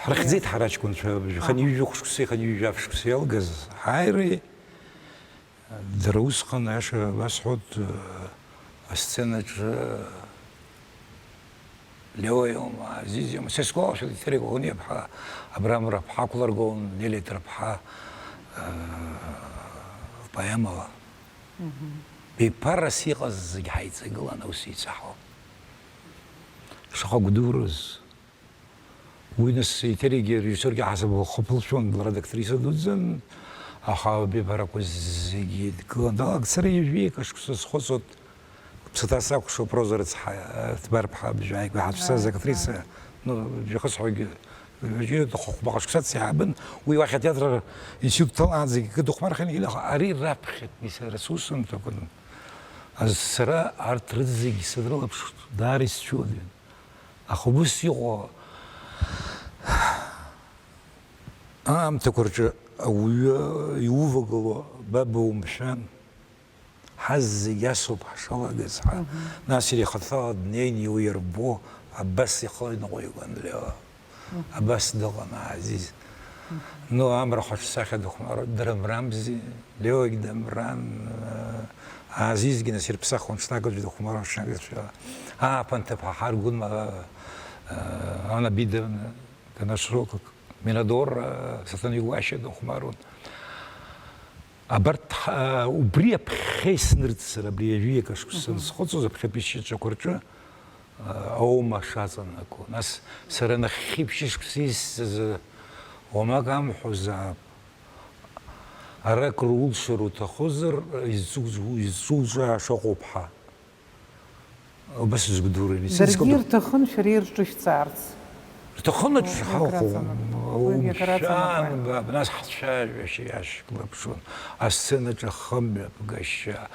ҳрыхьӡеит ҳара аҷкәынцәа, абжа, Аҳа. хынҩажәа шықәса, хынҩажәа шықәса иалгаз ҳааира. Дара усҟан, аиаша басҳәоит, асценаҿы Лео иоума, Азиз иоума, са исгәалашәоит, Еҭери Коӷониа-ԥҳа, Абрам Раԥҳа ақәларгон, Нели Ҭарԥҳа, э, поемала. Мгм. Беиԥарас иҟаз зегь ҳаиҵагылан аус еицаҳауа. Шаҟа гәдураз! Уи нас Еҭеригьы арежиссиоргьы ҳасаб лхы ԥылшәон, лара дактриса дуӡӡан, аха абиԥарақәа зегьы дгылан, далагцара ҩажәи акы шықәса схәыцуан, ԥсаҭа сакәшо, Проза рыцҳа, Ҭбарԥҳа Бжьаиқәа ҳаԥсаз Ааи, актриса, ааи. ну, жәаха сҳәогьы, ҩажәи хәба шықәса ҵиаабын, уи уахь атеатр институт дҭалаанӡагьы акы дыхәмархьан, аха ари раԥхьатәи сара сусумҭақәан. Сара арҭ рызегьы сынрылаԥшуан, даара исцәыуадаҩын. Аха убыс иҟоу аамҭақәа рҿы ауаҩы иувагылоу баба умшәан, ҳазегь асоуп ҳшалагаз, ҳа, Мгм. нас иара ихаҭала днеин иуирбо, абас ихы иныҟәигон Лео, Мгм. абас дыҟан Азиз. Мгм. Ну, амра хәаҽ сахьа дыхәмаруан, драмрамзи, Леогь дамран, Азизгьы нас ирԥсахуан, ҽнак аӡәы дыхәмаруан, ҽнак аӡәы. Ааԥын ҭыԥҳа ҳаргәынма, Ана Бидовна, Канашрокак, Минадор, Саҭанеи Гәашьа дыхәмаруан. Абарҭ, ҳа-, убри аԥхьа иснырцар, абри ҩажәи акы шықәса Мгм. схыҵуаз, аԥхьатәи шьаҿақәа рҿы, аума шаҵанакуа. Нас сара нахьхьи ԥшьышықәса исҵаз, уамак амҳәозаап. Ара акры улшар уҭахызар, изҿу-, изҿуҵәааша ыҟоуп ҳәа. Убас сгәдура, Даргьы ирҭахын шәара ирҿышәҵаарц. Рҭахын аҿы ҳауҟоу, Уи акараҵанакуп. Уи акараҵанакуп. Умшәан, ба-, нас ҳцәажәашьа иашьклаԥшуан, асценаҿы ахымҩаԥгашьа.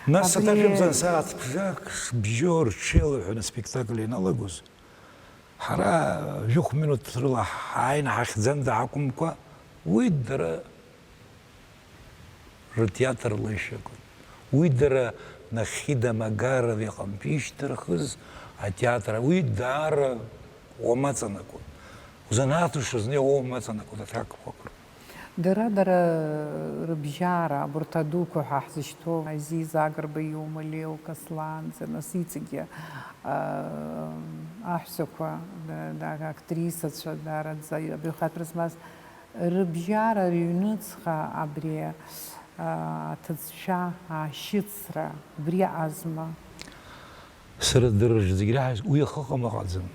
Нас Абри- саҭашәымҵан сааҭ бжак шбжьо рҽеилаҳәаны аспектакль ианалагоз, ҳара жәохә минуҭ рыла ҳааины ҳахьӡанда акәымкәа, уи дара ртеатр леишәа акәын. Уи дара нахьхьи Домогаров иҟынтә ишьҭырхыз атеатр, уи даара уамаҵанакуан. Узанааҭ ушазнеиуа уамаҵанакуан аҭакқәа. Дара, дара рыбжьара, абарҭ адуқәа ҳәа ҳзышьҭоу, Азиз Агрба иоума, Лео Касланӡа, нас иҵегьы, аа, аҳәсақәа, да-, да-, актрисацәа, даараӡа абаҩхатәра змаз, рыбжьара, рыҩнуҵҟа абри, аа, аҭыӡшәа, ашьыцра, убри аҟазма? Сара дара зегь реиҳа уи ахы ыҟам ыҟаӡам.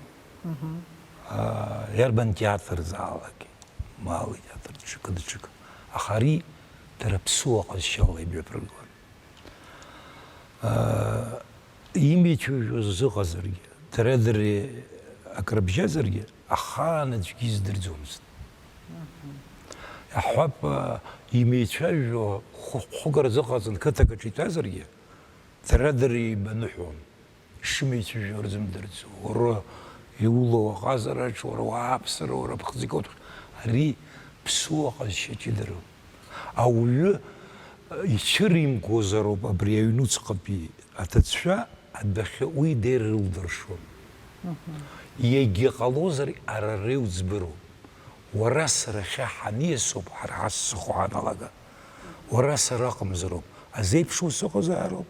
Мгм. Аа, иарбан театрзаалак, малы театр даҽакы, даҽакы. Аха ари дара ԥсуа ҟазшьала имҩаԥыргон. Аа, имеицәажәоз ыҟазаргьы, дара-дара акрыбжьазаргьы, ахаан аӡәгьы издырӡомызт. Иаҳҳәап, аа, имеицәажәо хә-, хәык рзыҟаҵан қыҭак аҿы итәазаргьы, дара-дара еибаныҳәон. Ишымеицәажәо рзымдырӡо, уара иулоу аҟазараҿ, уара уааԥсара, уара ԥхӡы икоуҭәахьоу, ари ԥсуа ҟазшьа ҷыдароуп. Ауаҩы ицәыримгозароуп абри аҩнуҵҟатәи аҭыӡшәа адәахьы уи деира илдыршом. Мгм. Иагьа ҟалозар, ара реуӡбыроуп. Уара сара ахьы ҳаниасоуп, ҳара ҳазцахо ҳаналага. Уара сара акәымзароуп. Азеиԥш ус ыҟазаароуп,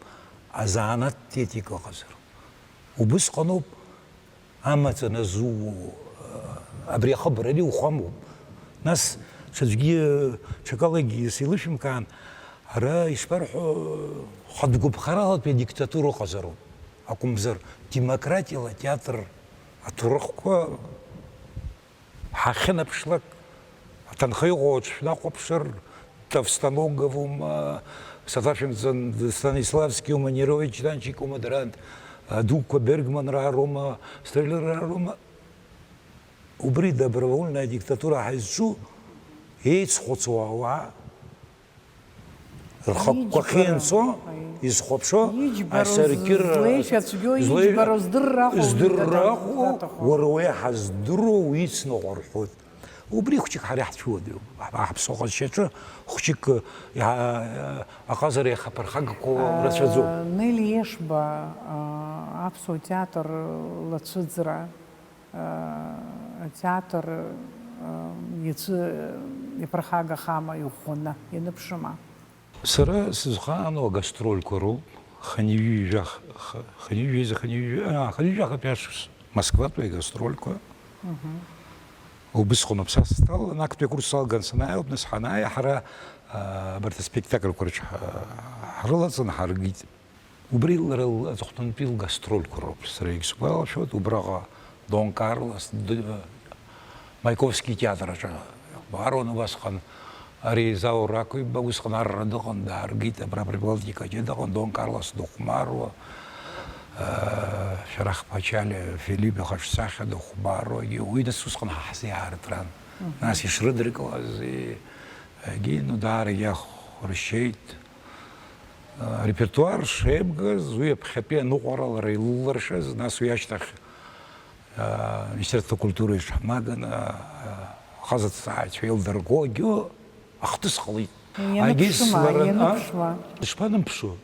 азанааҭтә етика ыҟазароуп. Убысҟаноуп амаҵ аназууо, абри ахыбра ари ухәамоуп. Нас ҽаӡәгьы, ҽакалагьы сеилышәымкаан, ара ишԥарҳәо, хатәгәыԥхаралатәи адиктатура ыҟазароуп. Акәымзар, демократиала атеатр аҭоурыхқәа Ҳахьынаԥшлак, аҭынха иҟоу аҿы шәнахәаԥшыр, Товстоногов ума, саҭашәымҵан, Станиславски ума, Нерой Читанчик ума, дара дуқәа Бергманраа роума, Стрелерраа роума, убри добровольная диктатура ҳәа изҿу еицхәыцуа ауаа, рхықәкы ахьынҵәо, изхәаԥшуа, асаркьырра, злеишәа цәгьоу, злеи-, иџьбароу здырра аҟоу, здырра аҟоу, уара уеиҳа здыруа уицныҟәар ҳәоит. Убри хәҷык ҳара иаҳцәуадаҩуп. Ҳаԥсуа ҟазшьаҿы хәҷык иа-, аҟазара иахаԥырхагақәоу рацәаӡоуп. Нели Ешба, аԥсуа театр лацәыӡра атеатр иацы иаԥырхагахама, иӷәӷәаны ианыԥшыма? Сара сызхаану агастрольқәа роуп, хынҩажәи жәах-, х-, хынҩажәи жәеиза, хынҩажәи, аа, хынҩажәи жәахатәи ашықәс Москватәи агастрольқәа. Мгм. Убысҟаноуп са сҭалан, актәи акурс салган санааилак, нас ҳанааи, ҳара, аа, абарҭ аспектакльқәа рҿы ҳа-, ҳрылаҵаны ҳаргеит. Убри лара л-, аҵыхәтәантәи лгастрольқәа роуп, сара егьсгәалашәоит, убраҟа Дон Карлос, д-, Маиковски итеатр аҿы ихәмаруан убасҟан, ари Заур Раковиба усҟан арра дыҟан, дааргеит, абра Прибалтика аҿы дыҟан, Дон Карлос дыхәмаруа, э, Шәарах Пачалиа Филипп ихаҿсахьа дыхәмаруагьы, уи нас усҟан ҳа ҳзы иаартран. Мгм. Нас ишрыдыркылаз, егьи, ну, даарагьы иахәыршьеит. Арепертуар шеибгаз, уи аԥхьатәи аныҟәара лара илылыршаз, нас уи ашьҭахь, аа, Министерство культуры иҽҳамаганы, аа, ахазаҭҵааҩцәа еилдыргогьы ахҭыс ҟалеит. Ианыԥшыма, Агьыс лара, а? Ианыԥшуа? Ишԥаныԥшу?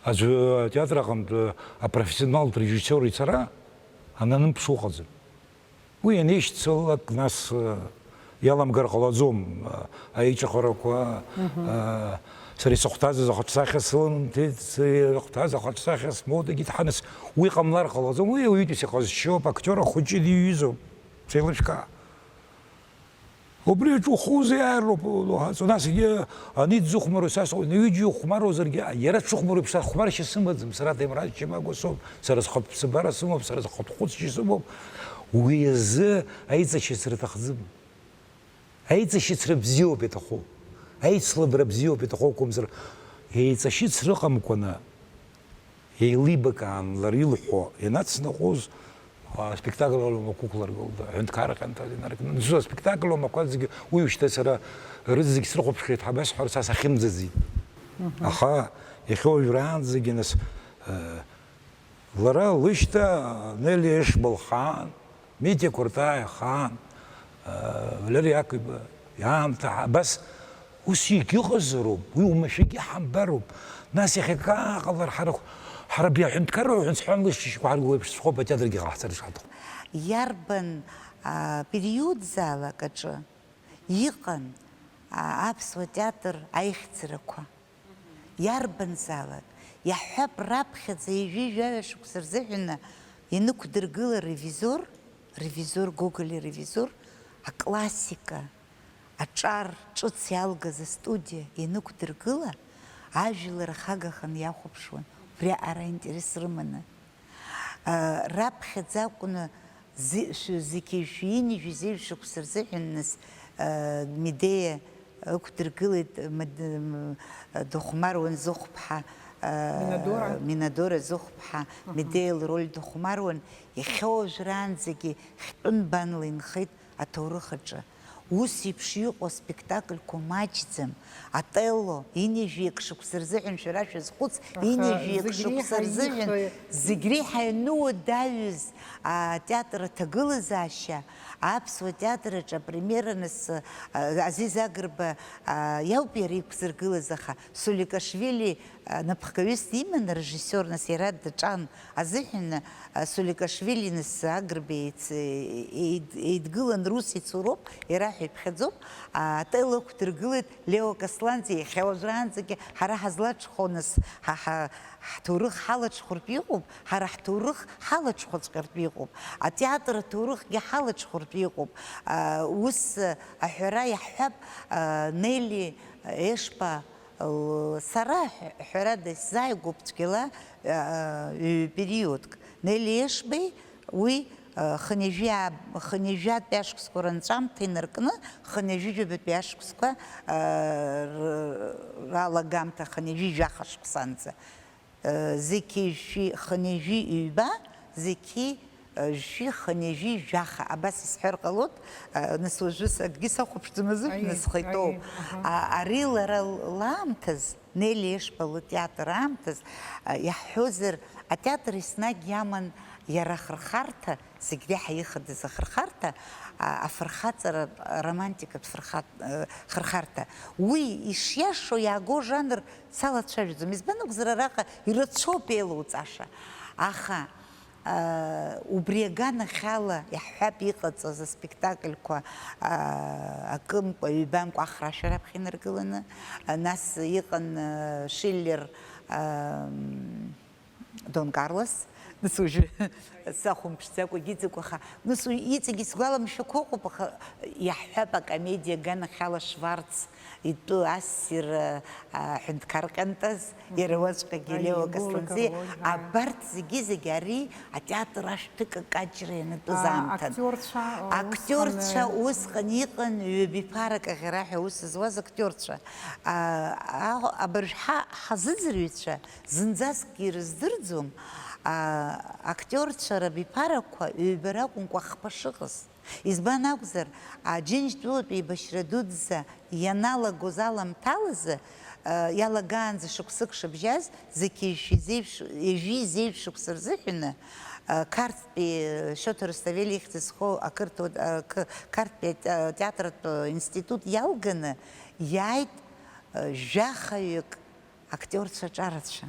Аӡәы атеатр аҟынтә апрофессионалтә режиссиор ицара ананымԥшуа ыҟаӡам. Уи анеишьцылалак, нас, э, иаламгар ҟалаӡом, э, аиҿыхарақәа, Мгм. э, сара исыхәҭаз ахаҿсахьа сылымҭеит, сара ихәҭаз ахаҿсахьа смоут, егьи дҳанас уи ҟамлар ҟалаӡом, уи ауаҩытәыҩса иҟазшьоуп, актиор ахәыҷы диҩызоуп, сеилышәкаа. Убри аҿы ухы узеиааироуп, уҳәа-, нас егьи ани дзыхәмаруа са сыҟоуп, ҩыџьа ихәмаруазаргьы, иара дшыхәмаруа еиԥш, са хәмаршьа сымаӡам, сара Ҭемраз Чамагәа соуп, сара схатә ԥсабара сымоуп, сара схатә хәыцшьа сымоуп, уи азы аиҵашьыцра аҭахӡам. Аиҵашьыцра бзиоуп иаҭаху. Аицлабра бзиоуп, иҭаху акәымзар, еиҵашьыцра ыҟамкәаны, еилибакаан лара илҳәо ианацнаҟәоз, аспектакль ала лмақәа ықәлыргылт, аҳәынҭқарра ҟьанҭа инаркны. Дызусҭа аспектакль ала мақәа зегьы, уи шьҭа сара рызегь срыхәаԥшхьеит ҳәа абасҳәарц ас ахьымӡаӡеит. Аха иахьа уажәраанӡагьы нас, э, лара лышьҭа Нели Ешба лхаан, Митиа Кәыртаа ихаан, э, Валери Иаковиба иаамҭа, абас ус егьыҟазароуп, уи уамашәагьы ҳамбароуп. Нас иахьак ааҟалар ҳара, ҳара абри аҳәынҭқарра уҳәан сҳәан лышьҭашьқәа ҳаргыло еиԥш схоуп атеатргьы ҟаҳҵар ишаҭаху. Иарбан, а, периодзаалак аҿы иҟан, а, аԥсуа театр аихьӡарақәа? Иарбанзаалак, иаҳҳәап, раԥхьаӡа ҩажәи жәаҩа шықәса рзыҳәаны ианықәдыргыла Ревизор, Ревизор, Гоголи Ревизор, аклассика, аҿар ҿыц иалгаз астудиа ианықәдыргыла, ажәлар ахагаханы иахәаԥшуан, убри аҟара аинтерес рыманы. Раԥхьаӡа акәны зи-, шәи-, зқьи жәшәи ҩынҩажәи зеижә шықәса рзыҳәан нас, а, Медеиа ықәдыргылеит, мад-, м, дыхәмаруан зыхәԥҳа, а, Минадора. Минадора зыхәԥҳа, Аҳа. Медеиа лроль дыхәмаруан, иахьа уажәраанӡагьы хьтәы нбанла инхеит аҭоурых аҿы. Ус еиԥш иҟоу аспектакльқәа маҷӡам. Отелло, ҩынҩажәи акы шықәса рзыҳәан шәара шәазхәыц, Аха ҩынҩажәи акы зегь шықәса реиҳа рзыҳәан ихы зегь реиҳа иануадаҩыз атеатр аҭагылазаашьа, аԥсуа театр аҿы апремиера нас, а, Азиз Агрба, а, иауп иара иқәзыргылаз, аха Суликашвили, а, напхгаҩыс диман, арежиссиор, нас иара даҿан азыҳәан, а, Суликашвили нас Агрба еиц-, еид-, еидгылан, рус ицуроуп, иара ҳәа иԥхьаӡоуп, а, отелло ықәдыргылеит Лео Касланӡе, иахьа уажәраанӡагьы ҳара ҳазлаҽхәо, нас, ҳа, ҳа, ҳҭоурых ҳалаҽхәыртә иҟоуп, ҳара ҳҭоурых ҳалаҽхәаҵәҟьартә иҟоуп, атеатр аҭоурыхгьы ҳалаҽхәыртә иҟоуп. А, ус, а, аҳәара иаҳҳәап, а, Нели Ешба, Л-, сара, ҳәарада, исзааигәоуп цәгьала, а, ҩ-периодк. Нели Ешбеи уи, а, хынҩажәи ааб-, хынҩажәатәи ашықәсқәа рынҵәамҭа инаркны, хынҩажәижәабатәи ашықәсқәа, а, р-, ралагамҭа, хынҩажәи жәаха шықәсанӡа. Зқьи жәшәи хынҩажәи ҩба, зқьи, э, жәшәи хынҩажәи жәаха. Абас исҳәар ҟалоит, э, нас уажәы с-, акгьы сахәаԥшӡом азыҳәан Аиеи, схы иҭоуп. Аиеи, аҳа. А, ари лара лаамҭаз, Нели Ешба лтеатр аамҭаз, а, иаҳҳәозар, атеатр еснагь иаман иара ахырхарҭа, зегь реиҳа ихадаз ахырхарҭа, а, афырхаҵара, романтикатә фырхаҵ-, э, хырхарҭа. Уи ишиашоу иааго жанр салацәажәаӡом. Избан акәзар, араҟа ирацәоуп еилоуҵаша. Аха, а, убри аганахьала иаҳҳәап иҟаҵаз аспектакльқәа, а, акымкәа, ҩбамкәа ахрашәа раԥхьа инаргыланы, а, нас иҟан, а, Шиллер, а, м, Дон Карлос, нас уажәы сахәамԥшӡакәагьы иҵегь, аха, нас уи иҵегь исгәаламшәақәо ыҟоуп, аха иаҳҳәап, акомедиа аганахьала Шварц итәы ассир, а, аҳәынҭқар ҟьантаз, иара уаҵәҟьагьы Аиеи, Лео Лео Касланӡе, Карлои, аиеи. Абарҭ зегьы-зегьы ари атеатр ашәҭык акаҷра ианатәыз А, аамҭан. Актиорцәа, а, Актиорцәа усҟан, усҟан иҟан ҩбаҩԥарак аӷьара ҳәа аус зуаз актиорцәа. А, а, абыржә ҳа-, ҳазыӡырҩцәа зынӡаскгьы ирыздырӡом, а, актиорцәа рабиԥарақәа ҩба ракәымкәа хԥа шыҟаз. Избан акәзар, Аџьынџьтәылатә еибашьра дуӡӡа ианалагоз аламҭалазы, а, иалагаанӡа шықәсык шыбжьаз, зқьи жәшәи зеижә-, ҩажәи зеижә шықәса рзыҳәаны, а, Қарҭтәи Шоҭа Русҭавел ихьӡ зхоу ақырҭуа, а, қ-, Қарҭтәи ат-, а, театратә институт иалганы иааит, а, жәахаҩык актиорцәа ҿарацәа,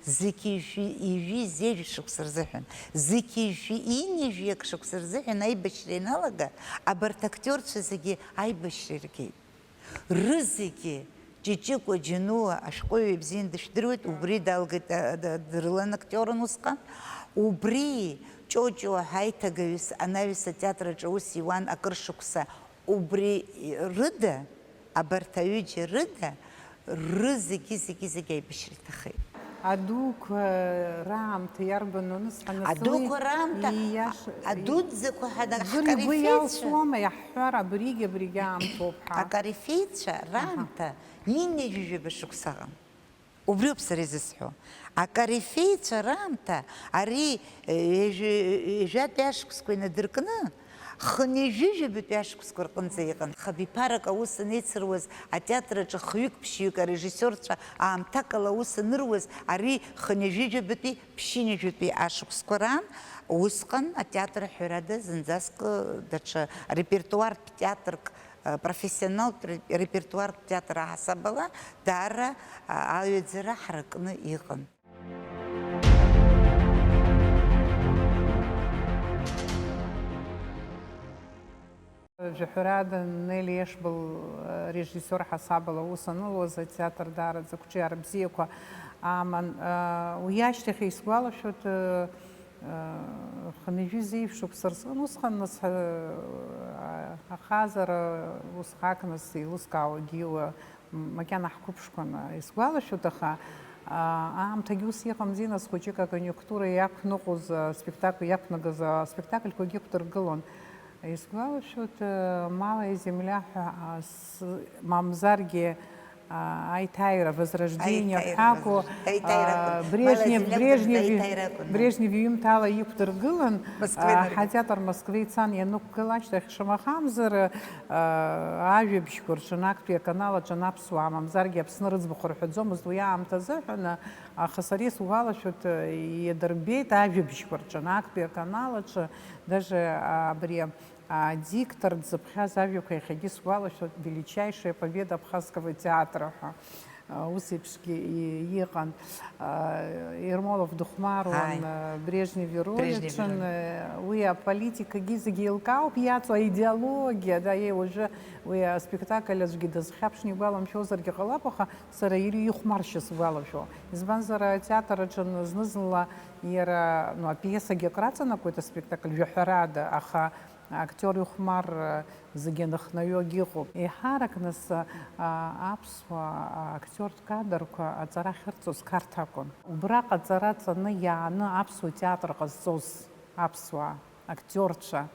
зқьи жәшәи ҩажәи зеижә шықәса рзыҳәан, зқьи жәшәи ҩынҩажәи акы шықәса рзыҳәан аибашьра ианалага, абарҭ актиорцәа зегьы аибашьра иргеит. Рызегьы, Ҷыҷыкәа Џьануа ашәҟәыҩҩы ибзиан дышәдыруеит, убри далгеит, а, д-, дрылан актиорын усҟан. Убри Ҷоҷуа ҳәа аиҭагаҩыс анаҩс атеатр аҿы аус иуан акыр шықәса. Убри рыда, абарҭ аҩыџьа рыда, рызегьы, зегьы, зегьы аибашьра иҭахеит. Адуқәа раамҭа иарбану анысҳәа, нас уи Адуқәа раамҭа, ииаша- адуӡӡақәа ҳәа ӡәыр игәы ҳкорифеицәа. Иалсуама, иаҳҳәар, абригь абригь аамҭоуп ҳәа. Акорифеицәа раамҭа ҩынҩажәижәаба шықәса ыҟан. Убриоуп сара изысҳәо. Акорифеицәа раамҭа ари ҩажәи-, ҩажәатәи ашықәсқәа инадыркны, хынҩажәижәабатәи ашықәсқәа рҟынӡа иҟан. Хыԥхьаӡарак аус анеицыруаз, атеатр аҿы хҩык-ԥшьҩык арежиссиорцәа аамҭакала аус аныруаз, ари хынҩажәижәабатәи ԥшьынҩажәатәи ашықәсқәа раан. Усҟан атеатр, ҳәарада, зынӡаск даҽа репертуартә театрк, профессионалтә ре-, репертуартә театр аҳасабала даара аҩаӡара ҳаракны иҟан. Жәаҳәарада, Нели Ешбал режиссиор ҳасабала аус анылуаз, атеатр даараӡа ақәҿиара бзиақәа аман. Уи ашьҭахь исгәалашәоит, хынҩажәи зеижә шықәса рзын, усҟан нас, ахаҵара усҟак нас еилыскаауагьы иуа, макьана ҳқәыԥшқәан, исгәалашәоит, аха, аа, аамҭагьы ус иҟамзи, нас, хәыҷык акониунктура иақәныҟәоз аспектакль, иақәнагаз аспектакльқәагьы ықәдыргылон. Исгәалашәоит, Малая земля ҳәа, ас-, мамзаргьы, аа, Аиҭаира, Возрождение Аиҭаира, ҳәа акәу, Возрождение. Аиҭаира аа, акәын. Брежнев, Малая земля Брежнев, акәын, Аиҭаира акәын. Брежнев иҩымҭала иқәдыргылан, Москвеи аа, инаргон. Ҳатеатр Москвеи ицан ианықәгыла ашьҭахь, шамахамзар, ажәабжьқәа рҿы, актәи аканал аҿы аԥсуаа, мамзаргьы Аԥсны рыӡбахә рҳәаӡомызт уи аамҭазы ҳәа, аха сара исгәалашәоит, иадырбеит ажәабжьқәа рҿы, актәи аканал аҿы, даже абри адиктор дзыԥхьаз ажәақәа иахьагьы сгәалашәоит, величайшая победа абхазского театра ҳәа. Ус еиԥшгьы и-, иҟан. Ермолов дыхәмаруан, Ааи. Брежнев ироль Брежнев аҿын. Ироль. Уи аполитикагьы зегьы еилкаауп, иаҵоу аидеологиа, да, еи, уажәы уи аспектакль аӡәгьы дазхьаԥшны игәаламшәозаргьы ҟалап, аха сара ир-, ихәмаршьа сгәалашәо. Избанзар, атеатр аҿы зны-зынла иара, ну, апиесагьы акраҵанакуеит, аспектакль жәаҳәарада, аха актиор ихәмарра зегьы аныхнаҩогьы ыҟоуп. Еиҳарак нас, а, аԥсуа актиортә кадрқәа аҵара ахьырҵоз Қарҭ акәын. Убраҟа аҵара ҵаны иааны аԥсуа театр ҟазҵоз аԥсуа актиорцәа,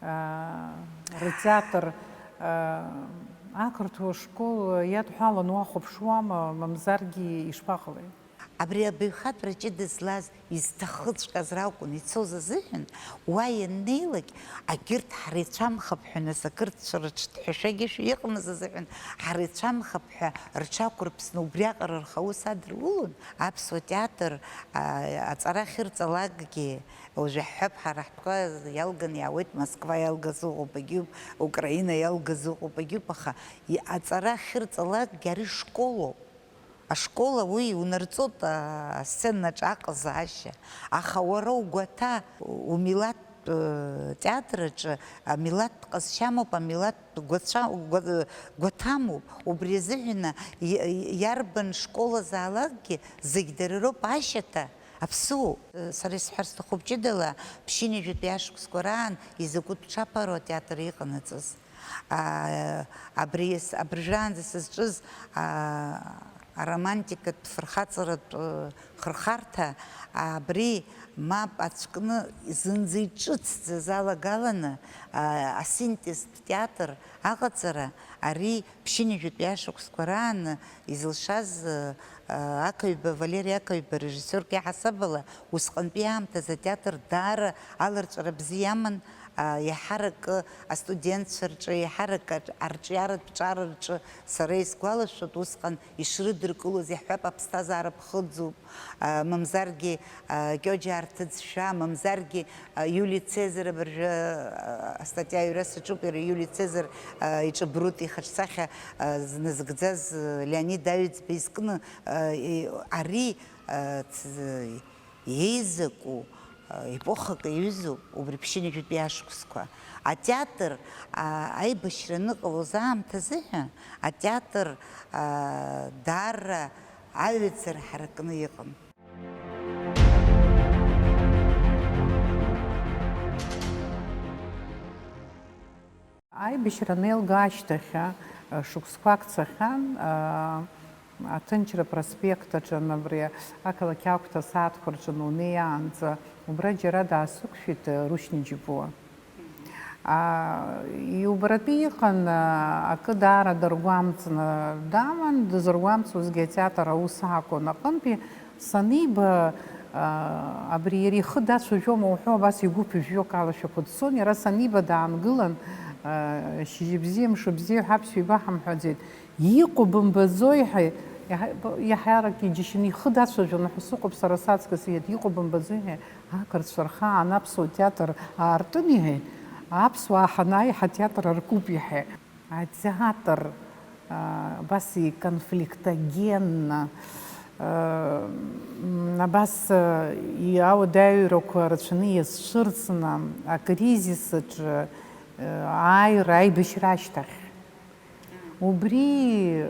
а, ртеатр, а, ақырҭуа школ иадҳәалан уахәаԥшуама, мамзаргьы ишԥаҟалеи? Абри абаҩхатәра ҷыда злаз, изҭахыҵәҟьаз ракәын ицоз азыҳәан, уа ианнеилак, агьырҭ ҳреицәамхап ҳәа, нас, ақырҭцәа рыҽҭҳәашәагьы шәа иҟамыз азыҳәан, ҳреицәамхап ҳәа рҽақәырԥсны убриаҟара рхаус адырулон, аԥсуа театр, а, аҵара ахьырҵалакгьы, уажә иаҳҳәап, ҳара ҳтәқәа иалганы иаауеит, Москва иалгаз ыҟоуп, агьыуп, Украина иалгаз ыҟоуп, агьыуп, аха и-, аҵара ахьырҵалакгьы ари школоуп. Ашкол ауи унарҵоит, а, асценаҿ аҟазаашьа, аха уара угәаҭа, умилаҭтә, э, театр аҿы амилаҭтә ҟазшьамоуп, амилаҭтә гәацәа-, гәа-, гәаҭамоуп. Убри азыҳәан и-, и-, иарбан школазаалакгьы зегь дара роуп ашьаҭа, аԥсыуоуп. Сара исҳәар сҭахуп ҷыдала, ԥшьынҩажәатәи ашықәсқәа раан изакәытә ҽаԥароу атеатр иҟанаҵаз. А, абри с-, абыржәраанӡа сызҿыз, а, аромантикатә фырхаҵаратә, э, хырхарҭа, абри мап ацәкны зынӡа иҿыцӡаз алагаланы, а, асинтезтә театр аҟаҵара, ари ԥшьынҩажәатәи ашықәсқәа раан изылшаз, э, Ақаҩба, Валери Ақаҩба режиссиорк иаҳасабала, усҟантәи аамҭазы атеатр даара аларҵәара бзиа аман, а, иаҳаракы астудентцәа рҿы, иаҳаракы аҿ-, арҿиаратә ҿар рҿы, сара исгәалашәоит, усҟан ишрыдыркылоз, иаҳҳәап, аԥсҭазаара ԥхыӡуп, а, мамзаргьы, а, Кьоџьа Арҭыӡшәа, мамзаргьы, а, Иули Цезар абыржәы, а, астатиа аҩра саҿуп, иара Иули Цезар, а, иҿы Брут ихаҿсахьа, а, зназыгӡаз, а, Леонид Аҩӡба изкны, а, и-, ари, а, ц-, Еизаку, а, епохак аҩызоуп убри ԥшьынҩажәатәи ашықәсқәа. Атеатр, а, аибашьра аныҟалоз аамҭазыҳәа атеатр, а, даара аҩаӡара ҳаракны иҟан. Аибашьра анеилга ашьҭахь, а, шықәсқәак цахьан, а, Аҭынчра проспект аҿы, абри ақалақь агәҭа асааҭқәа рҿы анунеиаанӡа, убра џьара даасықәшәеит Рушьни Џьапуа. А, иубаратәы иҟан, а, акы даара даргәамҵны даман, дызыргәамҵуазгьы атеатр аус акәын. Аҟынтәи саниба, а, абри иара ихы дацәажәома уҳәо, абас игәы ԥыжәжәо акалашәақәа дцон. Иара саниба даангылан, а, шьыжьбзиа, мшыбзиа ҳәа аԥсшәа игәаҳамҳәаӡеит. Иҟоу бымбаӡои ҳәа, иаҳа-, иаҳарак иџьашьаны ихы дацәажәон, ҳәа сыҟоуп сара саҵкыс, иҳәеит, иҟоу бымбаӡои ҳәа, ақырҭцәа рхаан аԥсуа театр аартын, иҳәеит, аԥсуаа ҳанааи, ҳатеатр аркуп, иҳәеит. Атеатр, а, абас иконфликтогенны, а, м, абас, а, и-, ауадаҩрақәа рацәаны иазцәырҵны, акризис аҿы, а, ааира, аибашьра ашьҭахь. Убри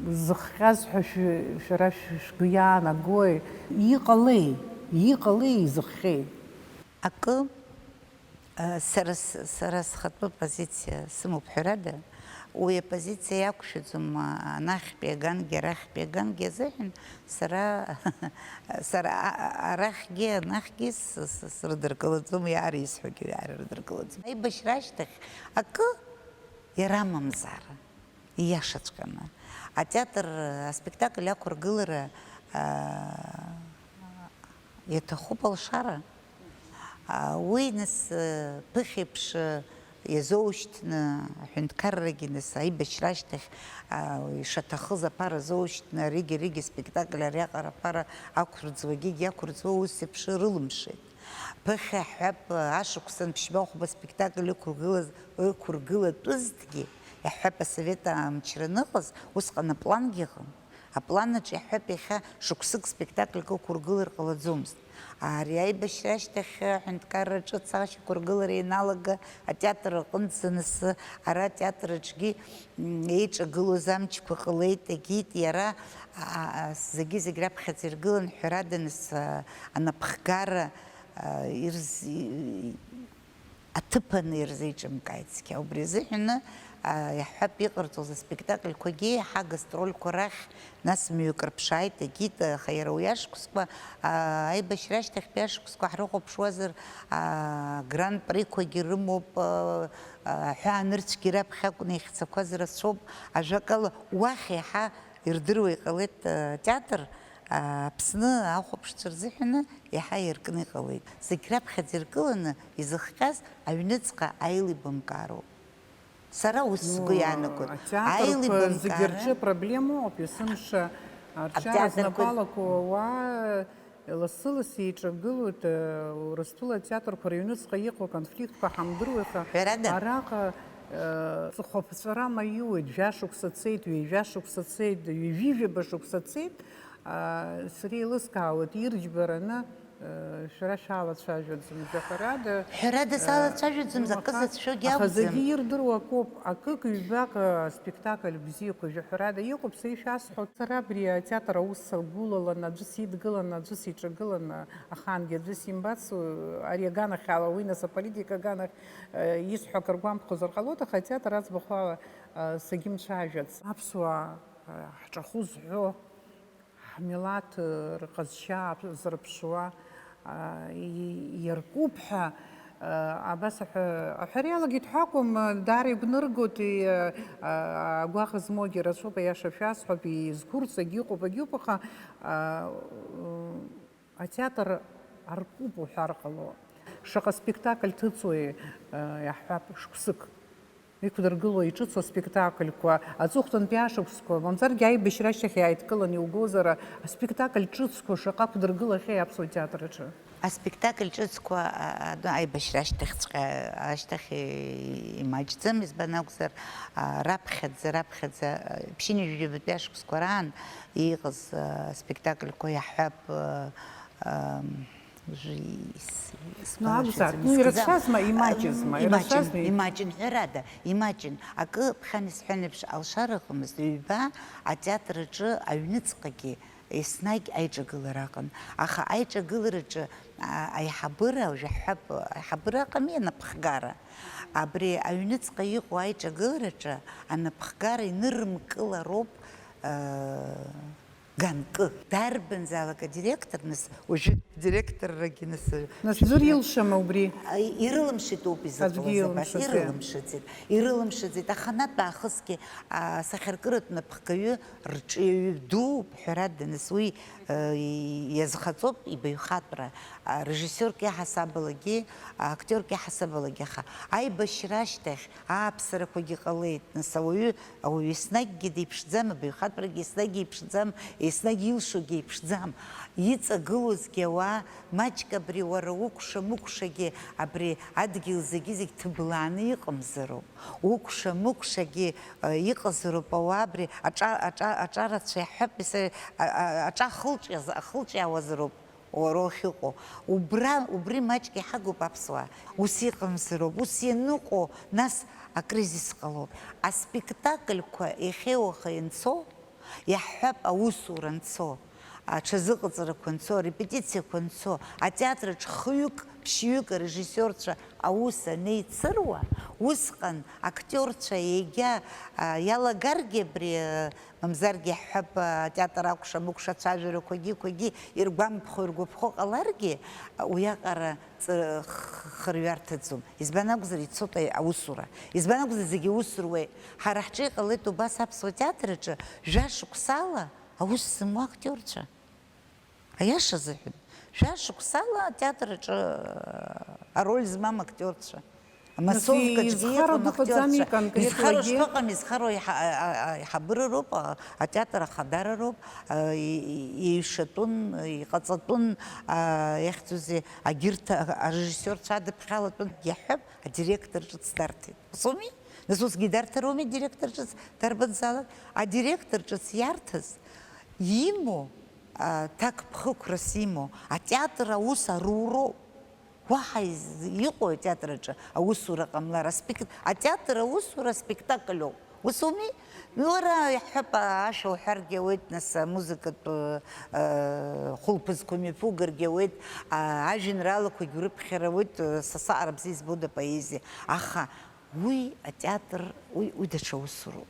зыхҟьаз ҳәа шәы-, шәара шә-, шәгәы иаанагои? Иҟалеи? Иҟалеи изыхҟьеи? Акы, а, сара с-, сара схатәы позициа сымоуп, ҳәарада, уи апозициа иақәшәаӡом, а, анахьтәи агангьы, арахьтәи агангьы азыҳәан, сара, сара а-, а-, арахьгьы, анахьгьы с-, с-, срыдыркылаӡом, иаара исҳәогьы иаара рыдыркылаӡом. Аибашьра ашьҭахь акы Иара амамзар, ииашаҵәҟьаны, атеатр аспектакль ақәыргылара, аа, иаҭахуп алшара. Аа, уи, нас, ԥыхьеиԥш иазоушьҭны, аҳәынҭқаррагьы, нас, аибашьра ашьҭахь, аа, ишаҭахыз аԥара азоушьҭны, аригьы-аригьы аспектакль ариаҟара аԥара ақәырӡуа, егьигьы ақәырӡуа ус еиԥш рылымшеит. Ԥыхьа ҳәап ашықәсан ԥшьба-хәба спектакль ықәыргылаз, ықәыргылатәызҭгьы, иаҳҳәап, асовет амчра аныҟаз, усҟан аплангьы ыҟан. Аплан аҿы иаҳҳәап, иахьа шықәсык спектакльк ықәыргылар ҟалаӡомызт. Ари аибашьра ашьҭахь аҳәынҭқарра ҿыц ашьақәыргылара ианалага, атеатр аҟынӡа, нас, ара атеатр аҿгьы, м, еиҿагылоз амчқәа ҟалеит, егьит иара, а, а, зегьы-зегь раԥхьаӡа иргылан, ҳәарада, нас, а, анапхгара, а, ирз-, и-, аҭыԥаны ирзеиҿымкааит цқьа. Убри азыҳәаны, а, иаҳҳәап, иҟарҵоз аспектакльқәагьы еиҳа агастрольқәа рахь, нас, мҩак рыԥшааит, егьит, аха иара уи ашықәсқәа, а, аибашьра ашьҭахьтәи ашықәсқәа ҳрыхәаԥшуазар, а, гран-приқәагьы рымоуп, а, а, аҳәаанырцәгьы раԥхьа акәны ихьӡақәаз рацәоуп. Ажәакала, уахь еиҳа ирдыруа иҟалеит, а, атеатр, а, Аԥсны ахәаԥшцәа рзыҳәаны иаҳа иаркны иҟалеит. Зегь раԥхьаӡа иргыланы изыхҟьаз аҩныҵҟа аилибамкаароуп. Сара ус сгәы, ну, иаанагоит. Атеатрқәа зегьы рҿы проблема ыҟоуп, есымша арҿиара знапы алаку ауаа лассы-лассы еиҿагылоит, э, Урыстәыла атеатрқәа рыҩныҵҟа иҟоу аконфликтқәа ҳамдыруеи, аха ҳәарада, араҟа, э, ҵыхәаԥҵәара маиуеит, жәашықәса цеит, ҩажәа шықәса цеит, ҩажәижәаба шықәса цеит, а, сара еилыскаауеит, ирџьбараны, э, шәара шәалацәажәаӡом, жәаҳәарада. Ҳәарада, э, салацәажәаӡом, ну, акы аха, зацәшәогьы аха акәӡам. Зегьы ирдыруа акоуп, акык-ҩбак аспектакль бзиақәа, жәаҳәарада, иҟоуп, са ишәасҳәо, сара абри атеатр аус сагәылаланы, аӡәы сидгыланы, аӡәы сиҿагыланы, ахаангьы аӡәы симбац, ари аганахьала, уи нас аполитика аганахь, э, исҳәо акыр гәамԥхозар ҟалоит, аха атеатр аӡбахә ала, э, сагьымцәажәац. Аԥсуаа, э, ҳҿахәы зҳәо, ҳмилаҭ, э, рҟазшьа зырԥшуа, э, и-, иаркуп ҳәа, э, абас аҳәа-, аҳәара иалагеит ҳәа акәым, э, даара игәныргоит, и-, э, агәаӷ змоугьы рацәоуп, аиаша шәасҳәап, изқәырҵогьы ыҟоуп, агьыҟоуп, аха, э, атеатр аркуп уҳәар ҟало. Шаҟа спектакль ҭыҵуеи, э, иаҳҳәап, шықәсык. Иқәдыргыло, иҿыцу аспектакльқәа, аҵыхәтәантәи ашықәсқәа, мамзаргьы аибашьра ашьҭахь иааидкыланы иугозар, аспектакль ҿыцқәа шаҟа ақәдыргылахьеи аԥсуа театр аҿы? Аспектакль ҿыцқәа, а, а, аибашьра ашьҭахьҵәҟьа, ашьҭахь и-, имаҷӡам, избан акәзар, а, раԥхьаӡа, раԥхьаӡа, а, ԥшьынҩажәижәабатәи ашықәсқәа раан иҟаз, а, аспектакльқәа иаҳҳәап, а, ам, Жи-, с-, Ну, сгәалашәаӡом, акәзааит, ну, исгӡам. Ирацәазма, имаҷызма, Имаҷын, ирацәазма? Имаҷын, ҳәарада, имаҷын. Акы ԥхьан исҳәан еиԥш, алшара ыҟамызт, ҩба атеатр аҿы аҩныҵҟагьы еснагь аиҿагылара аҟан. Аха аиҿагылараҿы, а, аиҳабыра, уажә ҳҳәап, аиҳабыра ыҟами, анапхгара. Абри аҩныҵҟа иҟоу аиҿагылараҿы анапхгара инырымкылароуп ганкы. Дарбанзаалак адиректор, нас, уажәы директоррагьы, нас, Нас, ӡәыр илшама убри? Ирылымшеит ауп изыҟалаз абас, Аӡәгьы илымшаӡеит. Ирылымшаӡеит, ирылымшаӡеит, аха анатә аахысгьы асахьаркыратә напхгаҩы рҿиаҩы дууп, ҳәарада, нас, уи иазхаҵоуп ибаҩхатәра, арежиссиорк иаҳасабалагьы, актиорк иаҳасабалагьы, аха аибашьра ашьҭахь ааԥсарақәагьы ҟалеит, нас, ауаҩы Ауаҩы еснагьгьы деиԥшӡам, абаҩхатәрагьы еснагь иеиԥшӡам, еснагь илшогьы еиԥшӡам. Иҵагылоузгьы ауаа маҷк абри уара укәша-мыкәшагьы абри адгьыл зегьы-зегь ҭыблааны иҟамзароуп. Укәша-мыкәшагьы, э, иҟазароуп ауаа абри аҿа-, аҿа-, аҿарацәа иаҳҳәап, ес-, а-, а-, аҿа ахылҿиаз-, ахылҿиаауазароуп. Уара уахьыҟоу. Убра, убри маҷк иҳагуп аԥсуаа. Ус иҟамзароуп, ус ианыҟоу, нас акризис ҟалоуп. Аспектакльқәа иахьеи уаха ианцо, иаҳҳәап, аусура анцо, аҽазыҟаҵарақәа анцо, арепетициақәа анцо, атеатраҿ хҩык, ԥшьҩык арежиссиорцәа аус анеицыруа, усҟан актиорцәа егьа, а, иалагаргьы абри, а, Мамзаргьы иаҳҳәап, атеатр акәша-мыкәша ацәажәарақәагьы, қәагьы иргәамԥхо, иргәаԥхо ҟаларгьы, уиаҟара ҵ-, х-, хырҩарҭаӡом. Избан акәзар, ицоит аусура. Избан акәзар, зегьы аус руеит. Ҳара ҳҿы иҟалеит убас аԥсуа театр аҿы жәа шықәсала аус зымуа актиорцәа. Аиаша азыҳәан, жәа шықәсала атеатр аҿы ароль змам актиорцәа. Амассовкаҿгьы изхароу иҟам дыҟаӡами актиорцәа. Конкретно изхароу егьи? Шԥаҟам, изхароу аиҳа-, а-, а-, аиҳабыра роуп, а, атеатр ахадара роуп, а, и-, и-, еиҩшатәын, иҟаҵатәын, а, иахьӡузеи, агьырҭ а-, арежиссиорцәа адыԥхьалатәын, иаҳҳәап, адиректор ҿыц дарҭеит. Ус ауми? Нас усгьы идарҭароуми адиректор ҿыц, дарбанзаалак? Адиректор ҿыц иарҭаз имоу, а, ҭакԥхықәрас имоу, атеатр аус аруроуп. Уаҳа из-, иҟои атеатр аҿы аусура ҟамлар? Аспект-, атеатр аусура аспектакльоуп. Ус ауми? Уара иаҳҳәап, ашәа уҳәаргьы ауеит, нас, амузыкатә, э, хәылԥазқәа мҩаԥугаргьы ауеит, а, ажәеинраалақәагьы урыԥхьар ауеит, э, са саҟара бзиа избоит апоезиа. Аха уи атеатр, уи, уи даҽа усуроуп.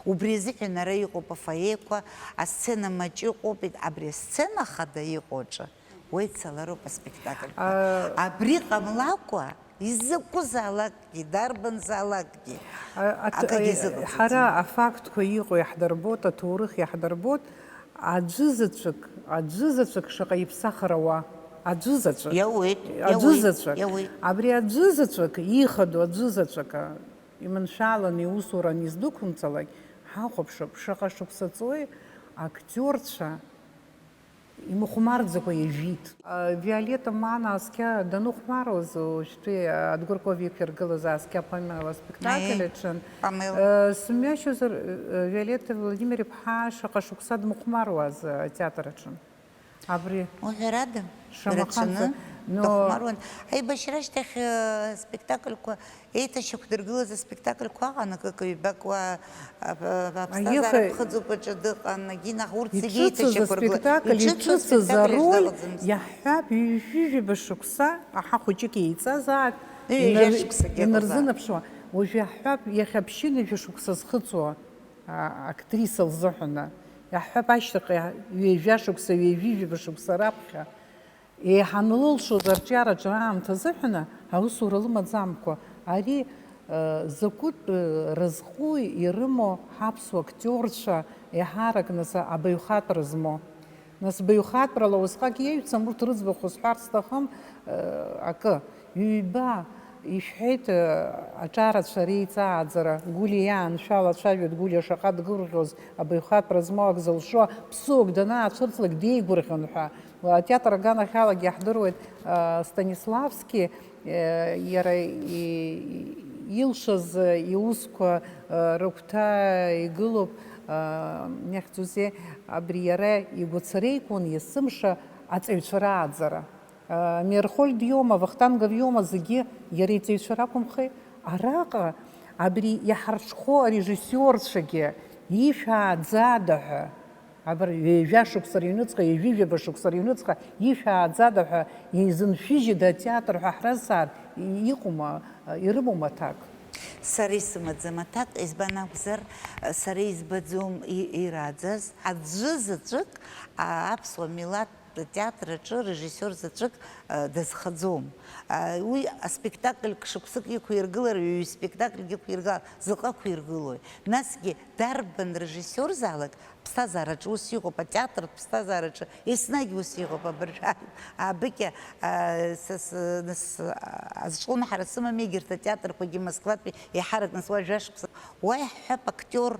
Убри азыҳәан ара иҟоуп афоиеқәа, асцена маҷ ыҟоуп, абри асцена хада иҟоу аҿы уеицалароуп аспектакльқәа. А, абри ҟамлакәа, изакәызаалакгьы, дарбанзаалакгьы, а, аҭ-, акагьы а, изыҟаҵаӡом. Ҳара афактқәа иҟоу иаҳдырбоит, аҭоурых иаҳдырбоит, аӡәызаҵәык, аӡәызаҵәык шаҟа иԥсахыр ауа, аӡәызаҵәык. Иауеит, иауеит, аӡәызаҵәык. Иауеит. Абри аӡәызаҵәык, ихадоу аӡәызаҵәык, иманшәаланы иусура анизлықәымҵалак, ҳахәаԥшып, шаҟа шықәса ҵуеи актиорцәа имыхәмарӡакәа ижәит. Виолетта Мана аскьа даныхәмаруаз, уажәтәи Адгәыр Ковиа иқәиргылаз аскьа Памела аспектакль Аи, аҿын. Памела. Э, сымҩашьозар, э, Виолетта Владимир-иԥҳа шаҟа шықәса дмыхәмаруаз атеатр аҿы. Абри. Уҳәарада, шамахамзар, дырацәаны но дыхәмаруан. Аибашьра ашьҭахь, э, спектакльқәа, еиҭашьақәдыргылаз аспектакльқәа аҟан, акык-ҩбак уа, а, а, аԥсҭазаара Аиха- ԥхыӡуп аҿы дыҟан, егьи наҟ урҭ зегьы Иҿыцыз еиҭашьақәыргылан. Аспектакль, Иҿыцыз иҿыцыз аспектакль ароль ишдыҟаӡамыз. Иаҳҳәап, ҩажәижәаба шықәса, аҳа хәыҷык еиҵазааит, Ҩажәа инар-, шықәсагьы ыҟазаап. Инарзынаԥшуа. Уажә иаҳҳәап, иахьа ԥшьынҩажәа шықәса зхыҵуа. А, актриса лзыҳәан, иаҳҳәап, ашьҭахь ҩажәа шықәса, ҩажәижәаба шықәса раԥхьа, еиҳа анлылшоз арҿиараҿы аамҭа азыҳәан аусура лымаӡамкәа, ари, э, закәытә, э, разҟу ирымоу ҳаԥсуа актиорцәа еиҳарак нас абаҩхатәра змоу. Нас баҩхатәрала усҟак иеҩцам, урҭ рыӡбахә сҳәар сҭахым, э, акы. Ҩба, ишәҳәеит, э, аҿарацәа реиҵааӡара, Гәлиа иааншәала ацәажәоит, Гәлиа шаҟа дгәырӷьоз, абаҩхатәра змоу ак зылшо, ԥсуак данаацәырҵлак деигәырӷьон ҳәа. Атеатр аганахьалагьы иаҳдыруеит, э, Станиславски, Иара илшаз иусқәа рыгәҭа игылоуп, иахьӡузеи, абри иара игәацареикуан есымша аҵаҩцәа рааӡара. Мирхольд иоума, Вахтангов иоума, зегьы иара иҵаҩцәа ракәымхеи? Араҟа абри иҳарҽхәо арежиссиорцәагьы ишәааӡада ҳәа. Абар, ҩажәа шықәса рыҩныҵҟа, ҩажәижәаба шықәса рыҩныҵҟа ишәааӡада ҳәа изыншәыжьыда атеатр ҳәа ҳразҵаар, иҟоума, ирымоума аҭак? Сара исымаӡам аҭак, избан акәзар, сара избаӡом и-, ирааӡаз. Аӡәы заҵәык, а, аԥсуа милаҭтә театр аҿы режиссиор заҵәык, а, дазхаӡом. А, уи аспектакль шықәсык иқәиргылар, ҩ-спектакльгьы ықәиргылар, заҟа ықәиргылои? Насгьы дарбан режиссиорзаалак ԥсҭазаараҿы ус иҟоуп, атеатртә ԥсҭазаараҿы еснагь ус иҟоуп, абыржәы аабыкьа, а, са с-, нас, а, азҿлымҳара сымам, егьырҭ атеатрқәагьы Москватәи еиҳарак, нас уа жәашықәса, уа иаҳҳәап, актиор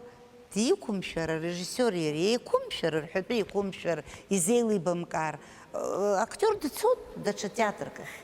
диқәымшәар, арежиссиор иара еиқәымшәар, рҳәатәы еиқәымшәар, изеилибамкаар, э, актиор дцоит даҽа театрк ахь.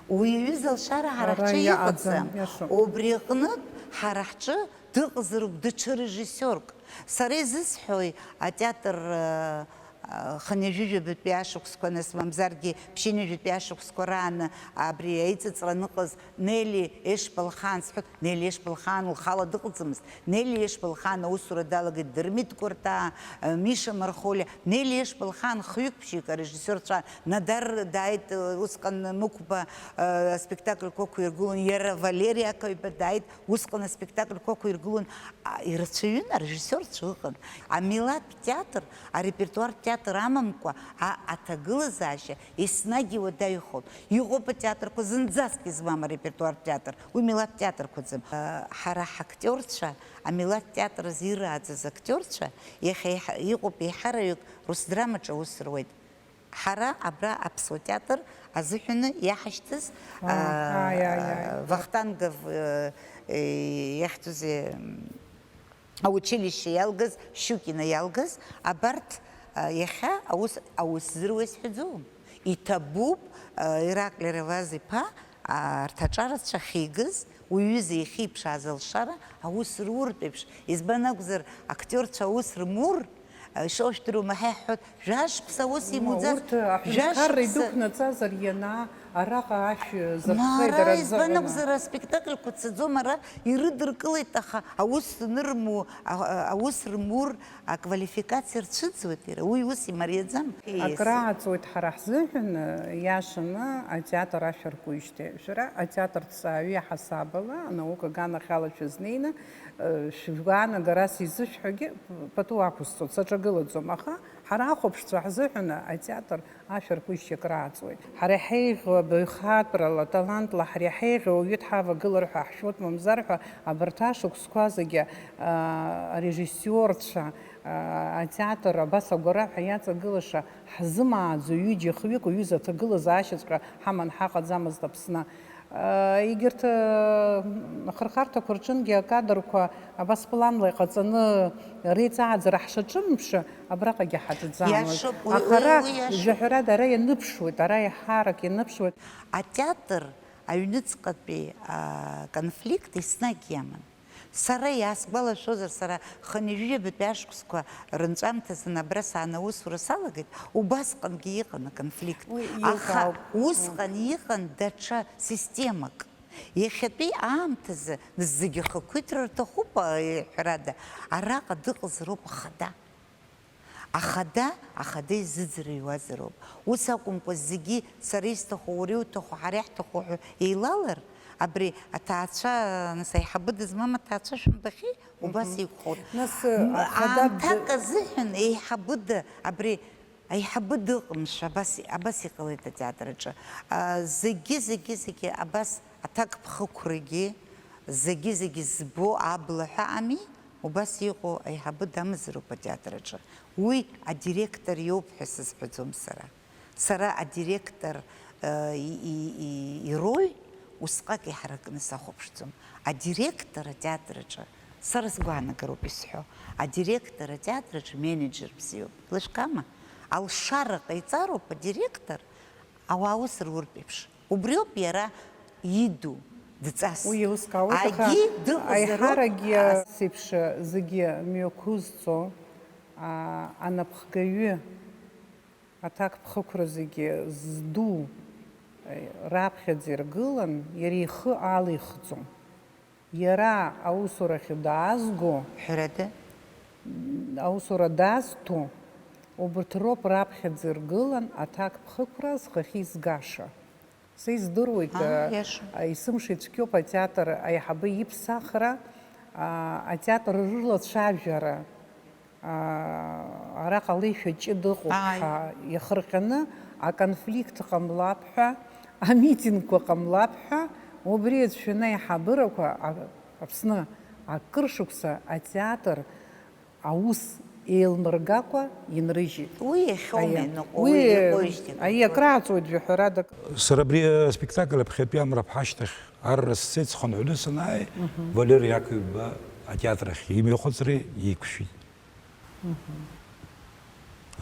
Уи аҩыза алшара ҳара ҳҿы иҟаӡам. Убри аҟнытә ҳара ҳҿы дыҟазароуп даҽа режиссиорк. Сара изысҳәои атеатр, э, э, хынҩажәижәабатәи ашықәсқәа, нас мамзаргьы ԥшьынҩажәатәи ашықәсқәа рааны абри аиҵыҵра аныҟаз Нели Ешба лхаан сҳәоит, Нели Ешба лхаан лхала дыҟаӡамызт. Нели Ешба лхаан аусура далагеит Дырмит Кәарҭаа, э, Миша Мархолиа. Нели Ешба лхаан хҩык-ԥшьҩык арежиссиорцәа, Надар дааит, э, усҟан Мықәба, э, аспектакльқәа ықәиргылон, иара Валери Ақаҩба дааит, усҟан аспектакльқәа ықәиргылон. А, ирацәаҩын арежиссиорцәа ыҟан. Амилаҭтә театр, арепертуартә театр амамкәа, а, аҭагылазаашьа еснагь иуадаҩхон. Иҟоуп атеатрқәа зынӡаск измам арепертуартә театр. Уи милаҭтә театрқәаӡам. Ҳара ҳактиорцәа, амилаҭтә театр азы ирааӡаз актиорцәа, иахьа иҳа-, иҟоуп еиҳараҩык Русдрамаҿы аус руеит. Ҳара абра Аԥсуа театр азыҳәаны иаҳашьҭыз, Вахтангов, э, э, иахьӡузеи, м, аучилишьче иалгаз, Щукина иалгаз, абарҭ, а, иахьа аус, аус зыруа исҳәаӡом. Иҭабуп, а, Ираклиа Раваз-иԥа, а, арҭ аҿарацәа ахьигыз, уи ҩыза иахьиԥшааз алшара аус руртә еиԥш. Избан акәзар, актиорцәа аус рмур, а, ишоушәдыруа маҳа иаҳҳәоит, Жәашықәса ус имуӡар, урҭ аҳәынҭқарра жәашықәса идәықәнаҵазар ианаа, араҟа ашә зырххеи, ара дара рзыҳәан избан акәзар, аспектакльқәа цаӡом, ара ирыдыркылеит, аха аус анырму, а-, а-, аус рмур, аквалификациа рцәыӡуеит иара, уи ус имариаӡам. Акрааҵуеит ҳара ҳзыҳәан, иашаны атеатр ашәаркуижьҭеи. Шәара атеатрҭҵааҩы иаҳасабала анаука аганахьала шәызнеины, шәгәаанагарас изышәҳәогьы пату ақәысҵоит, саҿагылаӡом, аха Ҳара ахәаԥшцәа ҳзыҳәан атеатр ашәаркуижьҭеи акрааҵуеит. Ҳара иҳеиӷьу абаҩхатәрала, талантла ҳара иҳеиӷьу ауаҩы дҳавагылар ҳәа ҳшәоит, мамзар ҳәа абарҭ ашықәсқәа зегьы, аа, арежиссиорцәа, аа, атеатр абас агәараҳәа иаҵагылаша ҳзымааӡо ҩыџьа-хҩык уҩыза аҭагылазаашьаҵәҟьа ҳаман ҳаҟаӡамызт Аԥсны. Егьырҭ, э, ахырхарҭақәа рҿынгьы акадрқәа абас планла иҟаҵаны реиҵааӡара ҳшаҿымԥшы, абраҟагьы ҳаҿӡамызт. Иашоуп, уи, аха уи, ара, уи иашоуп. Жәаҳәарада, ара ианыԥшуеит, ара еиҳарак ианыԥшуеит. Атеатр аҩныҵҟатәи, а, конфликт еснагь иаман. Сара иаасгәалашәозар, сара хынҩажәижәабатәи ашықәсқәа рынҵәамҭазын абра саан аусура салагеит, убасҟангьы иҟан аконфликт. Уи иоуп. Аха ауп. Усҟан иҟан даҽа системак. Иахьатәи аамҭазы, нас зегьы ахақәиҭра рҭахуп, а, ҳәарада, араҟа дыҟазароуп ахада. Ахада, ахада изыӡырҩуазароуп. Ус акәымкәа, зегьы сара исҭаху, уара иуҭаху, ҳара иаҳҭаху ҳәа еилалар, абри аҭаацәа, нас, аиҳабы дызмам аҭаацәа шәымбахьеи? Убас, мгм, иқәхоит. Нас, м, ахада д- аамҭак азыҳәан еиҳабыда, абри аиҳабы дыҟамшәа, абас, абас иҟалеит атеатр аҿы. А, зегьы, зегьы, зегьы абас аҭакԥхықәрагьы, зегьы, зегьы збо абла ҳәа ами, убас иҟоу аиҳабы дамазароуп атеатр аҿы. Уи адиректор иоуп ҳәа сызҳәаӡом сара. Сара адиректор, э, и, и, и, ироль усҟак иҳаракны сахәаԥшӡом. Адиректор атеатр аҿы, сара сгәаанагароуп исҳәо, адиректор атеатр аҿы менеџер бзиоуп. Лышәкама? Алшара ҟаиҵароуп адиректор, ауаа ус руртә еиԥш. Убриоуп иара иду, дҵас. Уи еилыскаауеит, аха агьи дыҟазароуп, аиҳарагьы ас еиԥш зегьы мҩақәызҵо, а, анапхгаҩы, аҭакԥхықәра зегьы зду, раԥхьаӡа иргылан, иара ихы алихӡом. Иара аусурахь даазго, ҳәарада, аусура дазҭо, убырҭ роуп раԥхьаӡа иргылан аҭакԥхықәра зхахьы изгаша. Са издыруеит, Аа, а, иаша. а, есымша ицәгьоуп атеатр аиҳабы иԥсахра, а, атеатр рылацәажәара, а, араҟа алеишәа ҷыда ыҟоуп Ааи. ҳәа иахырҟьаны, аконфликт ҟамлап ҳәа, амитингқәа ҟамлап ҳәа, убри иацәшәаны аиҳабырақәа, а, Аԥсны акыр шықәса атеатр аус еилмыргакәа инрыжьит. Уи иахьоума Аиа. иныҟәо, Уи, уи иҟоижьҭеи аиа, акры. Акрааҵуеит жәаҳәарада. Сара абри аспектакль аԥхьатәи амра ԥҳашьҭахь арра сцеит, схынҳәны санааи, Мгм. Валери Иаковиба атеатр ахь имҩахыҵра иқәшәеит. Мгм.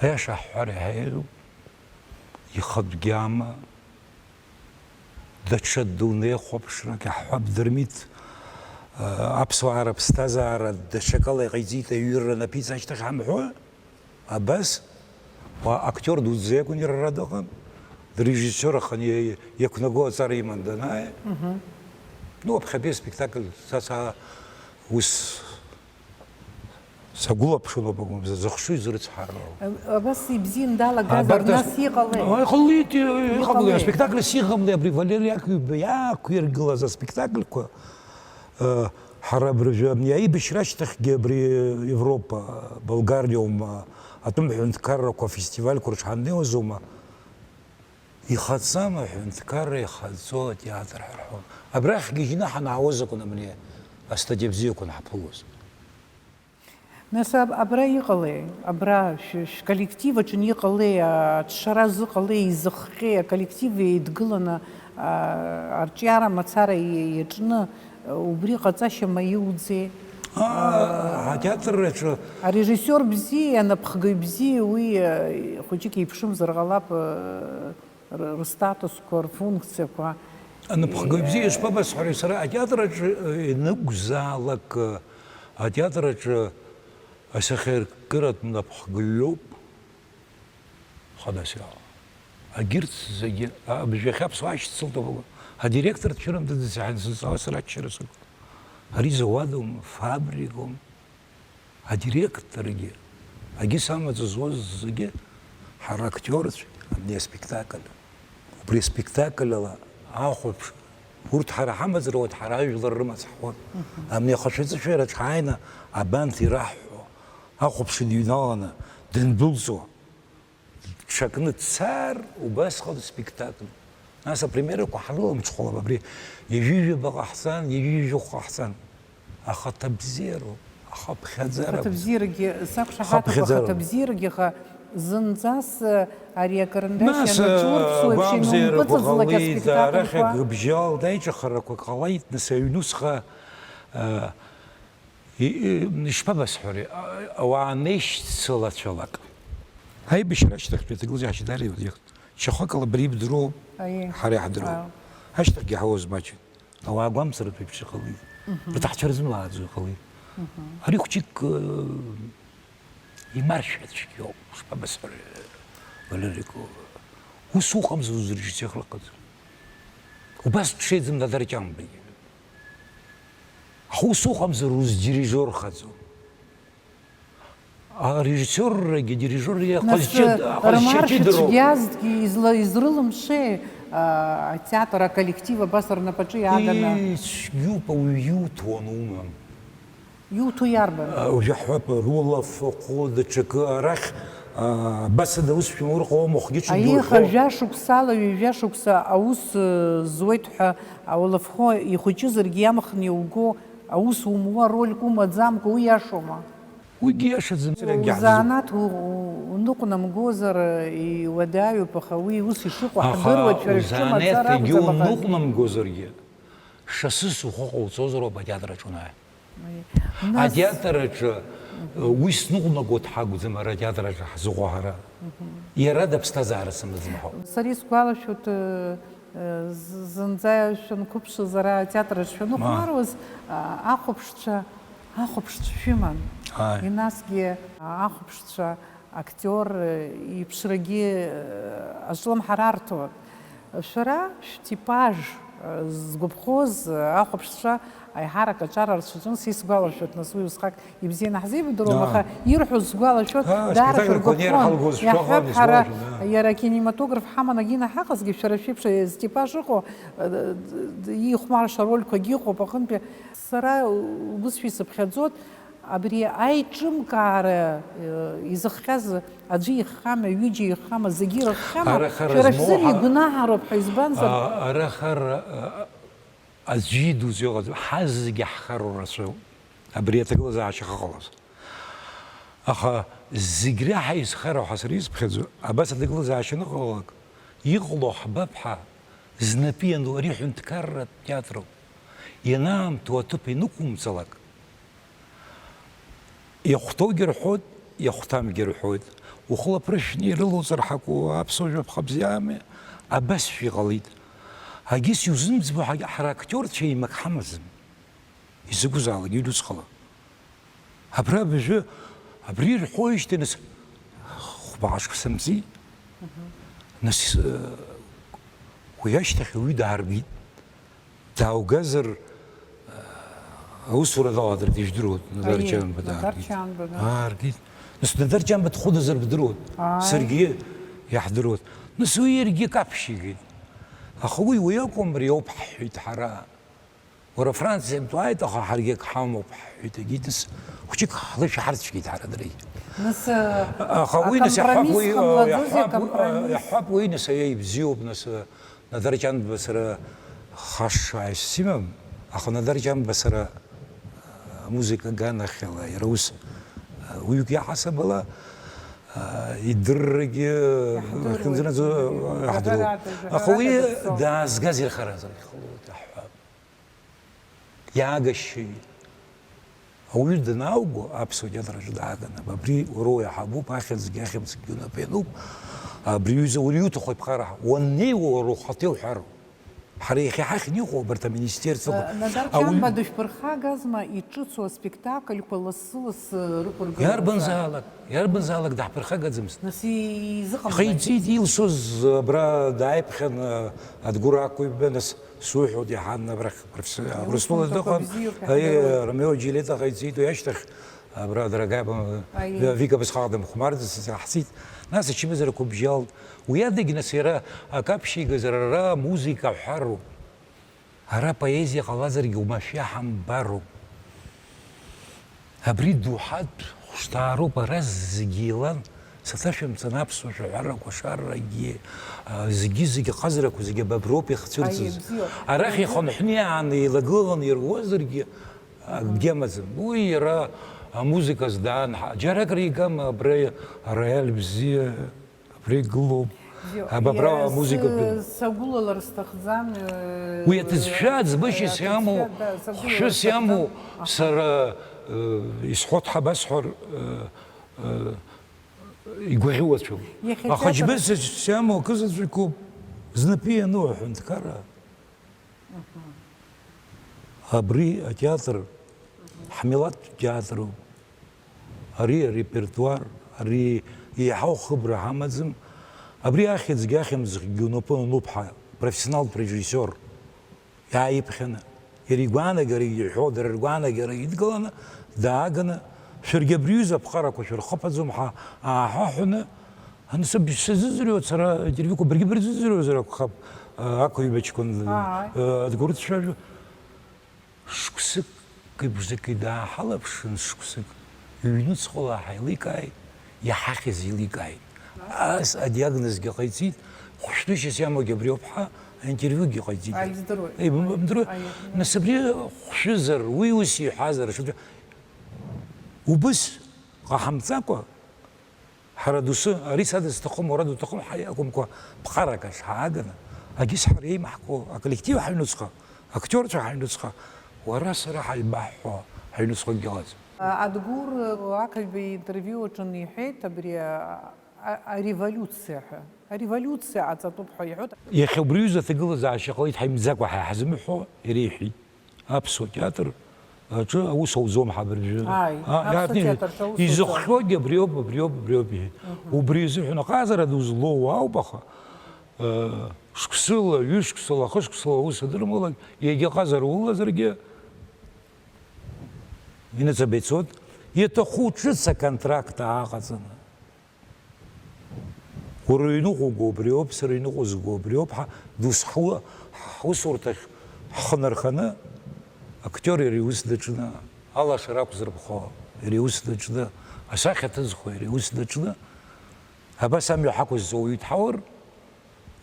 Аиаша ҳҳәар иаҳа иаиуп, ихатәгьы ама. Даҽа дунеихәаԥшрак иаҳҳәап, Дырмит, а, аԥсуаа рыԥсҭазаара даҽакала иҟаиҵеит, аҩырра анаԥиҵа ашьҭахь ҳамҳәо, абас, уа актиор дуӡӡа иакәын, иара ара дыҟан, дырежиссиор ахан, иа-, иақәнаго аҵара иман данааи. Мгм. Ну, аԥхьатәи аспектакль са са ус Сагәылаԥшылоуп акәымзар, зыхшыҩ зрыцҳароу. Абас ибзианы далагазар, Абарҭ нас ас-, иҟалеи? Ой, иҟалеит, иҟалеи, Иҟалеи? Аспектакльс иҟамлеи, абри Валери Иаковиба иақәиргылаз аспектакльқәа, э, ҳара абыржәы абни аибашьра ашьҭахьгьы абри Европа, Болгариоума, атәым ҳәынҭқаррақәа афестивальқәа рҿы ҳаннеиуазоума, ихаҵам аҳәынҭқарра ихаҵо атеатр ҳәа рҳәон. Абрахь гьежьны ҳанаауаз акәын абни астатиа бзиақәа анҳаԥылоз. Нас аб-, абра иҟалеи? Абра шә-, шәколлектив аҿы иҟалеи, аҿшара зыҟалеи, изыхҟьеи, аколлектив еидгыланы, а, арҿиара мацара иа-, иаҿны, а, убри ҟаҵашьа маиуӡеи? Аа, атеатр аҿы. Арежиссиор бзиеи, анапхгаҩ бзиеи уи, а, хәыҷык еиԥшымзар ҟалап, а, р-, рыстатусқәа, рфункциақәа. Анапхгаҩ бзиа ишԥабасҳәари, сара атеатр аҿы, э, ианакәзаалак, э, атеатр аҿы асахьаркыратә напхгаҩоуп. Хадас иҟала. Агьырҭ зегьы, а, абжахьы аԥсуаа ашьцылт абыкәу. Адиректор дцәырымҭаӡац иаҳа сызҵаауа сара аччара сықәын. Ари зауадума, фабрикоума? Адиректоргьы, агьыс амаҵ зуаз зегьы, ҳара актиорцәа, абни аспектакль, убри аспектакль ала ахәаԥш, урҭ ҳара ҳамаҵ руеит, ҳара ажәлар рымаҵ ҳуеит. Мгм. Абни ахашәаҵәышәараҿ ҳааины абанҭ ираҳҳәо, ахәаԥш дыҩналаны дындәылҵуа. Ҽакны дцар, убасҟан спектакль. Нас апремиерақәа ҳрыламҽхәалап, абри ҩажәижәаба ҟаҳҵан, ҩажәижәохә ҟаҳҵан. Ахаҭабзиароуп, ахаԥхьаӡароуп. Ахаҭабзиарагьы сақәшаҳаҭуп, Ахаԥхьаӡароуп. Ахаҭабзиарагьы аха зынӡас, э, ари акарандашь Нас, э, анаҿурԥшуа еиԥш агәамзеирақәа инумпыҵыҵлак ҟалеит, аспектакльқәа. Арахь абжьал, аиҿахарақәа ҟалеит, нас аҩнуҵҟа, э, И-, и-, ишԥабасҳәари, а-, ауаа анеишьцылацәалак. Аибашьра ашьҭахьтәи аҭагылазаашьа даара иуадаҩхеит. Шьахәакала абри ибдыруоу, Аиеи. Ҳара иаҳдыруоу. Ааи. Ашьҭахьгьы ҳауазмаҷын. Ауаа агәамҵратә еиԥш иҟалеит. Мгм. Рҭаацәа рзымааӡо иҟалеит. Мгм. Ари хәҷык, э, имаршәа цәгьоуп, шԥабасҳәари, Валерик, ус уҟамзар узрежиссиорхар ҟаҵа. Убас дшеиӡам Дадар Ҷамбагьы. Аха ус уҟамзар, уздирижиорхаӡом. Арежиссиоррагьы адирижиори Нас, аҟазшьа, э, аҟазшьа рмаршәа ҷыдароуп. Цәгьазҭгьы изла-, изрылымшеи, а, атеатр аколлектив абас рнапаҿы иааганы? Ии, цәгьоуп, ауаҩы иуҭо анумам. Иуҭо иарбан? А, уажәы ҳҳәап, рулафахәы, даҽакы арахь, а, абас ада усшәа урҟа умахәгьы Аиеи, аха ҽыдурхо. Жәашықәсала, ҩажәа шықәса аус, э, зуеит ҳәа, аулафахәы ихәыҷызаргьы иамхны иуго, аус умуа, рольк умаӡамкәа, уи иашоума? Уигьы иашаӡам, саргьы ҳзы- Узанааҭ у-, у-, уныҟәнамгозар, э, иуадаҩуп, аха уи ус ишыҟоу Аха ҳдыруеит, шәара шәҿы узанааҭ мацара егьи акәӡам, аха уныҟәнамгозаргьы, шасыс ухы ҟауҵозар ауп атеатр аҿы уанааи. Уи. Нас Атеатр аҿы, э, уи сныҟәнаго дҳакәӡам, ара атеатр аҿы ҳзыҟоу ҳара. Мгм. Иара даԥсҭазаара сымаӡам ҳәа. Сара исгәалашәоит, э, э, з-, зынӡа шәанқәыԥшыз ара атеатр аҿы Ма. шәаныхәмаруаз, а, ахәаԥшцәа, ахәаԥшцәа шәыман. Ааи. Инасгьы, а, ахәаԥшцәа, актиор, э, иԥшрагьы, э, азҿлымҳара арҭон. Шәара шәтипаж, э, згәаԥхоз, э, ахәаԥшцәа аиҳарак аҿар рцәаҿын, са исгәалашәоит, нас уи усҟак ибзианы ҳзеибадыруам, аа, аха ирҳәоз сгәалашәоит, аа, даара спектакльқәа шәыргәаԥхон. Неирҳалгоз шәахәан, иаҳҳәап, ҳара, исгәалашәоит, аа, иара акинематограф ҳаман агьина ҳаҟазгьы, шәара шәеиԥш, э, зтипаж ыҟоу, э, д-, д-, иихәмарша рольқәагьы ыҟоуп, аҟынтәи сара убысшәа исыԥхьаӡоит, абри аиҿымкаара, э, изыхҟьаз аӡәы иххама, ҩыџьа иххама, зегьы ирыххама? Арахара шәара змоу шәзын ҳа-, игәнаҳароуп ҳәа, избанзар? А, арахара, а, аӡәы идуӡӡо ыҟаӡам, ҳазегьы ҳхароу рацәоуп, абри аҭагылазаашьа ахьыҟалаз. Аха зегь реиҳа изхароу ҳәа сара исыԥхьаӡо, абас аҭагылазаашьа аныҟалалак, иҟало ҳбап ҳәа, знапы иану ари ҳәынҭқарратә театруп. Ианаамҭоу аҭыԥ инықәумҵалак, иахәҭоугьы рҳәоит, иахәҭамгьы рҳәоит. Ухылаԥрышәны ирылоуҵар ҳакәу аԥсуа жәаԥха бзиами, абасшәа иҟалеит. Агьыс иузымӡбо ҳагь-, ҳара актиорцәа еимак ҳамаӡам. Изакәызаалак иҩнуҵҟала. Абра абыржәы, абри ирҳәоижьҭеи, нас, хәба шықәса мҵи. Мгм. Нас, э, уи ашьҭахь уаҩы дааргеит. Дааугазар, э, аусура даладыртә ижәдыруан, Надар Аиеи, Ҷанба Надар дааргеит. Ҷанба, да. Ааргеит. Нас Надар Ҷанба дхәыдазар бдыруан. Ааи. Саргьы иаҳдыруан. Нас уи иаргьы каԥшьигеит. Аха уи, уи акәым, ари ауп ҳҳәеит ҳара. Уара Франциантә уааит, аха ҳаргьы ак ҳамоуп, ҳҳәеит, егьи, нас, хәыҷык ҳлышәаҳарцәгьеит ҳара дарагьы. Нас, э, аха уи, нас, иаҳҳәап, акомпромисс уи, э, ҟамлаӡозеи, иаҳҳәап, акомпромисс? Иаҳҳәап, уи, нас, аиеи, ибзиоуп, нас, э, Надар Ҷанба сара хашшаашьас имам, аха Надар Ҷанба сара, э, амузыка аганахьала, иара ус, э, уаҩык иаҳасабала, э, идыррагьы, иаҳдыруеит, ахьынӡанаӡо, э, иаҳдыруеит. Жәаҳәарада, аха уи жәаҳәарада дыццо. Даазгаз ирхаразар иҟалоит, иаҳҳәап. Иаагашьеи. Ауаҩы данаауго, аԥсуа театр аҿы дааганы, абри уара уиаҳабуп, ахьӡгьы ахьымӡӷгьы унапы иануп, абри аҩыза уара иуҭаху аԥҟара, уаннеиуа уара ухаҭа иуҳәароуп. Ҳара иахьа ҳахьны иҟоу абарҭ аминистерствақәа. Э, Надар Ҷанба дышәԥырхагазма иҿыцу аспектакльқәа лассы-лассы рықәыргылара? Иарбанзаалак, иарбанзаалак даҳԥырхагаӡамызт. Нас изыҟамлааит. Ихы иҵит, илшоз абра дааиԥхьан, э, Адгәыр ақәиба, нас Суҳәоит, иаҳан абрахь профессионал Урыстәыла дыҟан. Аи, Ромео Џьулиета ҟаиҵеит, уи ашьҭахь абра Драгаба, Аи. Вика бысҟак дымхәмарӡыц, ҳцеит. Нас ачымазара қәыбжьалт. Уи адагь, нас, иара акаԥшьигазар, ара музыка ҳәароуп. Ара поезиа ҟалазаргьы уамашәа ҳамбароуп. Абри доуҳатә хәшҭаароуп, ара зегьы еилан, саҭашәымҵан аԥсуа шәаҳәарақәа шаррагьы, а, зегьы-зегьы ахазарақәа зегьы абаброуп иахцәырҵыз. Аиеи, бзиоуп. Арахь ихынҳәны иааны еилагыланы ируазаргьы, акгьы амаӡам. Уи иара амузыка здаан, ҳа-, џьарак ригама абра ароиал бзиа. Абра игылоуп. Бзиоуп. Аб-, абра иа-, амузыка сы-, дыҟоуп. Сагәылалар сҭахӡам, э, уи аҭыӡшәа, аӡбышьас аҭыӡшәа, иамоу, да, сагәылалар хәшәыс сҭахӡам. Иамоу, аха. Сара, э, исҳәо дҳабасҳәар, э, э, игәаӷьуацәоуп. Иахьа аха театр џьбысас иамоу акы заҵәыкоуп, знапы иану аҳәынҭқарра. Абри атеатр, ҳмилаҭтә театруп. Ари арепертуар, ари еиҳау хыбра ҳамаӡам. Абри ахьӡгьы ахьымӡӷгьы унапы ануп ҳәа, профессионалтә режиссиор иааиԥхьаны, иара игәаанагарагьы иҳәо, дара ргәаанагара идкыланы, дааганы, шәаргьы абри аҩыза аԥҟарақәа шәырхыԥаӡом ҳәа ааҳәаҳәаны, Ансамбль сазыӡырҩуа, сара аинтервиуқәа баргьы бырзыӡырҩуазар акәхап, ақәыҩбачқәан, Ааи. Адгәыр дцәажәо. Шықәсыки бжаки дааҳалаԥшын, шықәсык ҩнуҵҟала ҳаиликааит, иҳахьыз еиликааит. Ас адиагнозгьы ҟаиҵеит, хәшәтәышьас иамоугьы абри ауп ҳәа аинтервиугьы ҟаиҵеит. Аи, здоровье. Еи, бым-, бымдыруеи? Аи. Нас абри хәшәызар, уи ус иҳәазар, ҽаӡәы убыс ҟаҳамҵакәа, Ҳара доусы, ари са дысҭахым, уара дуҭахым ҳәа акәымкәа, ԥҟарак ахь ҳааганы, агьыс ҳара еимаҳкуа аколлектив ҳаҩнуҵҟа, актиорцәа ҳаҩнуҵҟа, уара сара ҳаибаҳҳәо ҳаҩнуҵҟа акгьы ыҟаӡам. Адгәыр Ақыжәба интервиу аҿы иҳәеит абри а-, а-, ареволиуциа ҳәа. Ареволиуциа ҟаҵатәуп ҳәа иҳәоит. Иахьа убри аҩыза аҭагылазаашьа ҟалеит ҳаимӡакәа ҳәа ҳзымҳәо иара иҳәеит. Аԥсуа театр аҿы аус ауӡом ҳабыржәы. Ааи, А, аԥсуа иаартны театр аҿы аус ауӡом. Изыхҟьогьы абриоуп, абриоуп, абриоуп иҳәеит. Мгм. Убри азыҳәан аҟазара ду злоу уаауп, аха, Шықәсыла, ҩышықәсыла, хышықәсыла аус адырмалак, егьа ҟазара улазаргьы, иныҵаба ицоит, иаҭаху ҿыц аконтракт ааҟаҵаны. Уара иныҟәуго убриоуп, сара иныҟәызго убриоуп, ҳа, дус ҳу-, ҳусурҭахь ҳхы нарханы, актиор иара иус даҿны, алашара ақәзырԥхо иара иус даҿны, асахьа ҭызхуа иара иус даҿны, абас амҩа ҳақәызҵо уаҩы дҳаур,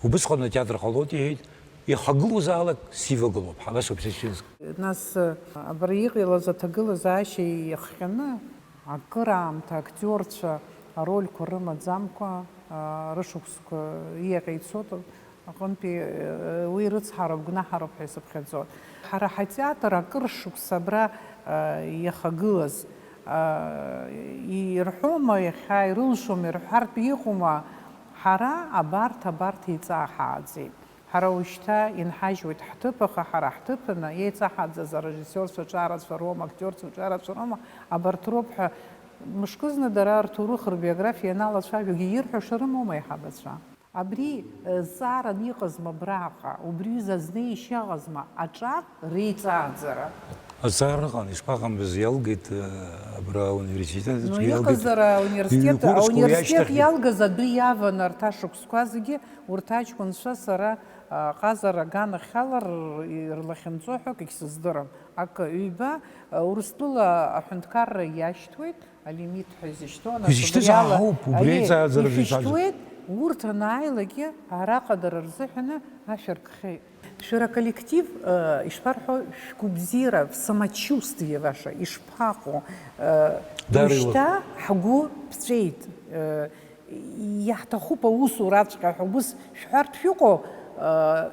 убысҟан атеатр ҟалоит, иҳәеит, ихагылоузаалак сивагылоуп, ҳа, абас ауп сызшьыз. Нас, абра иҟалаз аҭагылазаашьа иахҟьаны, акыраамҭа актиорцәа арольқәа рымаӡамкәа, а, рышықәсқәа ииаҟьа ицоит аҟынтәи, э, уи рыцҳароуп, гәнаҳароуп ҳәа исыԥхьаӡоит. Ҳара ҳатеатр акыр шықәса абра, а, иахагылаз, а, ирҳәома иахьа, ирылшома, ирҳәартә иҟоума, ҳара абарҭ, абарҭ еиҵаҳааӡеит. Ҳара уажәшьҭа инҳажьуеит ҳҭыԥ, аха ҳара ҳҭыԥаны еиҵаҳаӡаз арежиссиорцәа ҿарацәа роума, актиорцәа ҿарацәа роума, абарҭ роуп ҳәа, мышкызны дара рҭоурых, рбиографиа ианалацәажәогьы ирҳәаша рымоума аиҳабацәа? Абри, э, зҵааран иҟазма абраҟа, убри ҩыза азнеишьа ыҟазма аҿар реиҵааӡара? Азҵаара ыҟан, ишԥаҟамыз, иалгеит, э, абра ауниверситет аҿы. Ну, иалгеит. Иҟазар ауниверситет, иҩнқәа рыцқьо ауниверситет иашьҭахь иалгаз адәы иаван арҭ ашықәсқәа зегьы, урҭ аҷкәынцәа сара, а, ҟазара аганахьала р-, рлахьынҵоу ҳәа акгьы сыздырам. Акы, ҩба, а, Урыстәыла аҳәынҭқарра иашьҭуеит, алимит ҳәа изышьҭоу, нас изышьҭыз убри ала, ауп, убри аиеи, аиҵааӡара изышьҭаз. Ишәышьҭуеит, урҭ анааилакгьы араҟа дара рзыҳәаны ашә аркхьеит. Шәара аколлектив, э, ишԥарҳәо, шәгәабзиара, в самочувствие ваше ишԥаҟоу? Э, Дарила. Ушьҭа ҳгәы ԥҵәеит, э, иаҳҭахуп аусураҵәҟьа ҳәа ус шәҳәартә шәыҟоу, э,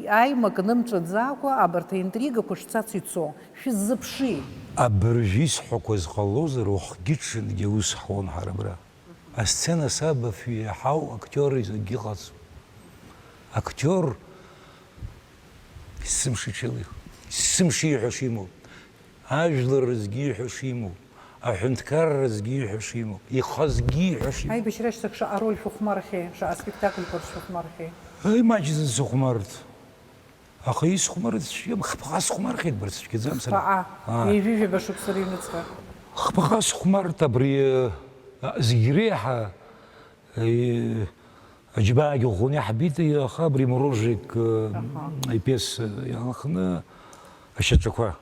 аимак нымҵәаӡакәа абарҭ аинтригақәа шцац ицо, шәыззыԥши? Абыржә исҳәақәаз ҟалозар, уахгьы-ҽынгьы аус ҳуан ҳара абра. Асцена саб афҩы иаҳау актиор изакгьы ыҟаӡам. Актиор есымша иҽеилеих-, есымша ииҳәаша имоуп. Ажәлар рызгьы ииҳәаша имоуп. Аҳәынҭқарра рызгьы ииҳәаша имоуп. Ихазгьы ииҳәаша имоуп. Аибашьра ашьҭахь шаҟа роль шәыхәмархьеи, шаҟа спектакльқәа шәыхәмархьеи? Ай, маҷӡан сыхәмарт. Аха исхәмарыц цәгьам, хԥаҟа схәмархьеит, барц цәгьаӡам сара. Хԥаҟа, аа, ҩажәижәаба шықәса рыҩныҵҟа. Хԥаҟа схәмарт абри, а, зегь реиҳа, э, аџьабаагьы ӷәӷәаны иаҳбеит, аха абри Морожик, э, аха, ипиеса иалхны ашьаҿақәа.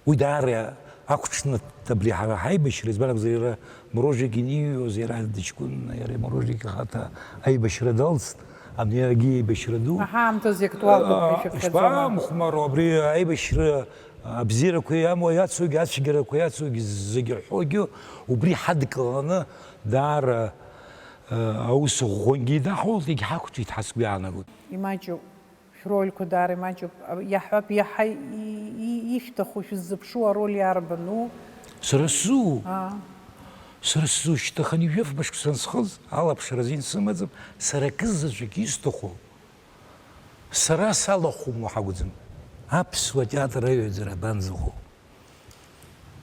Уи даара ақәҿнаҭт абри ҳара ҳаибашьра, избан акәзар, иара Морожик иниҩуаз, иара дыҷкәын, иара Морожик ихаҭа аибашьра далҵт, абни иаргьы еибашьра ду. Аҳа, аамҭазы иактуалтәуп ҳәа, аа, ишәыԥхьаӡома? Ишԥаамхәмароу абри аибашьра абзиарақәа иамоу иацугьы, ацәгьарақәа иацугьы зегьы ҳҳәогьы убри ҳадкыланы даара, э, аус ӷәӷәангьы идаҳулт, егьҳақәҿиҭ ҳәа сгәы иаанагоит. Имаҷуп. Шәрольқәа даара имаҷуп. Иаҳҳәап, иаҳа и-, и-, ишәҭаху, шәыззыԥшу ароль иарбану? Сара сзу? Аа. Сара сзу шьҭаханы ҩажәа фба шықәса ансхыз, алаԥшра азин сымаӡам, сара акы заҵәык исҭаху, сара салахәым уаҳа акәӡам. Аԥсуа театр аҩаӡара абанӡахәо?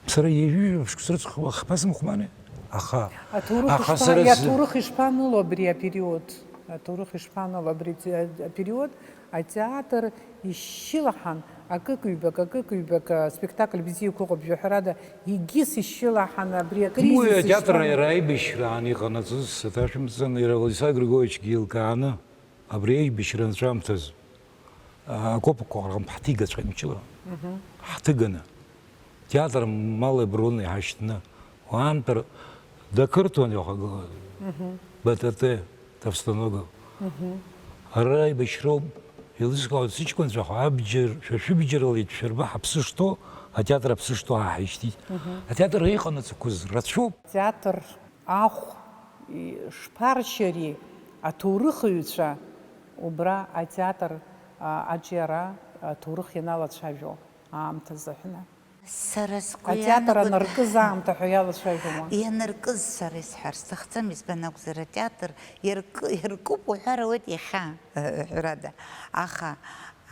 Сара ҩажәа шықәса рыҵәахуа хԥа сымхәмари? Аха, аҭоурых аха ишԥа-, сара сзы аҭоурых ишԥаныло абри апериод? Аҭоурых ишԥаныло абри т-, апериод? Атеатр ишьшьылаҳан, акык-ҩбак, акык-ҩбак, а, спектакль бзиақәа ыҟоуп, жәаҳәарада, егьыс ишьшьылаҳан абри акризис. Уи атеатр ишԥаныло? Иара аибашьра аан иҟанаҵаз саҭашәымҵан, иара Владислав Григорьевичгьы еилкааны. Абри аибашьра анҵәамҭаз, а, акопкқәа рҟынтә ҳҭигаҵәҟьа мчыла. Мгм. Ҳҭыганы. Театр Малый Бронный ҳашьҭны. Уаантәар дақырҭуан иахагылаз. Мгм. Б Т Т, Товстоногов. Мгм. Ара аибашьроуп, еилызкаауеит сыҷкәынцәа, абџьар, шәа шәыбџьарла ишәырба ҳаԥсы шҭоу, атеатр аԥсы шҭоу ҳа ҳишьҭит. Мгм. Атеатр иҟанаҵақәаз рацәоуп. Театр ахә и-, шԥаршьари аҭоурыхҩцәа убра атеатр, а, аҿиара аҭоурых ианалацәажәо аамҭазы ҳәны? Сара сгәы атеатр иаанагоит, анаркыз аамҭа ҳәа иалацәажәома? Ианаркыз сара исҳәар сҭахӡам, избан акәзар, атеатр иаркы-, иаркуп уҳәар ауеит иахьа, ҳәарада. Аха,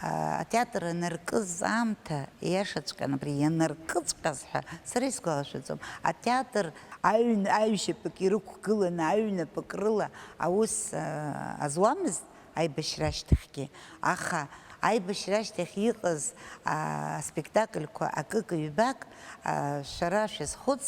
а, атеатр анаркыз аамҭа, иашаҵәҟьаны абри ианаркыҵәҟьаз ҳәа сара исгәалашәаӡом. Атеатр аҩн-, аҩшьапык ирықәгыланы, аҩнапык рыла аус, а, азуамызт, Аибашьра ашьҭахьгьы. Аха аибашьра ашьҭахь иҟаз, аа, аспектакльқәа акык-ҩбак, аа, шәара шәазхәыц,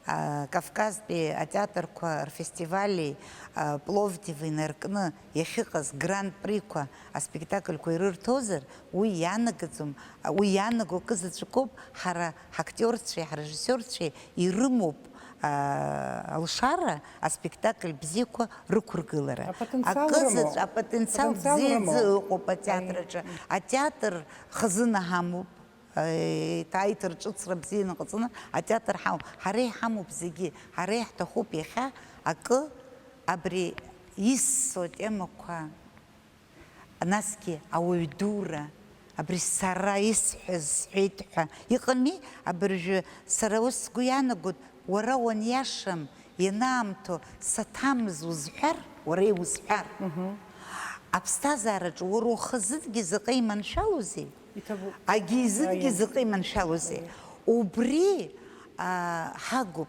аа, Кавказтәи атеатрқәа рфестивали, аа, Пловдив инаркны иахьыҟаз гран-приқәа аспектакльқәа ирырҭозар, уи иаанагаӡом, уи иаанаго акы заҵәыкоуп, ҳара ҳактиорцәеи ҳрежиссиорцәеи ирымоуп, аа, алшара аспектакль бзиақәа рықәыргылара. Апотенциал акы рымоуп. Заҵә-, апотенциал Апотенциал бзиаӡа рымоуп. Ыҟоуп атеатр аҿы. Аи. Атеатр хазына ҳамоуп, еиҭа аиҭарҿыцра бзианы ҟаҵаны атеатр ҳамоуп. Ҳара иҳамоуп зегьы, ҳара иаҳҭахуп иахьа акы абри иссо атемақәа. Насгьы ауаҩ дура, абри сара исҳәаз сҳәеит ҳәа иҟами, абыржәы сара ус сгәы иаанагоит, уара уаниашам, ианаамҭоу саҭамыз узҳәар, уара иузҳәар. Мгм. Аԥсҭазаараҿы уара ухазынгьы заҟа иманшәалоузеи? Иҭабуп. Агьизынгьы Аиеи. Заҟа иманшәалоузеи? Аиеи. Убри, аа, ҳагуп.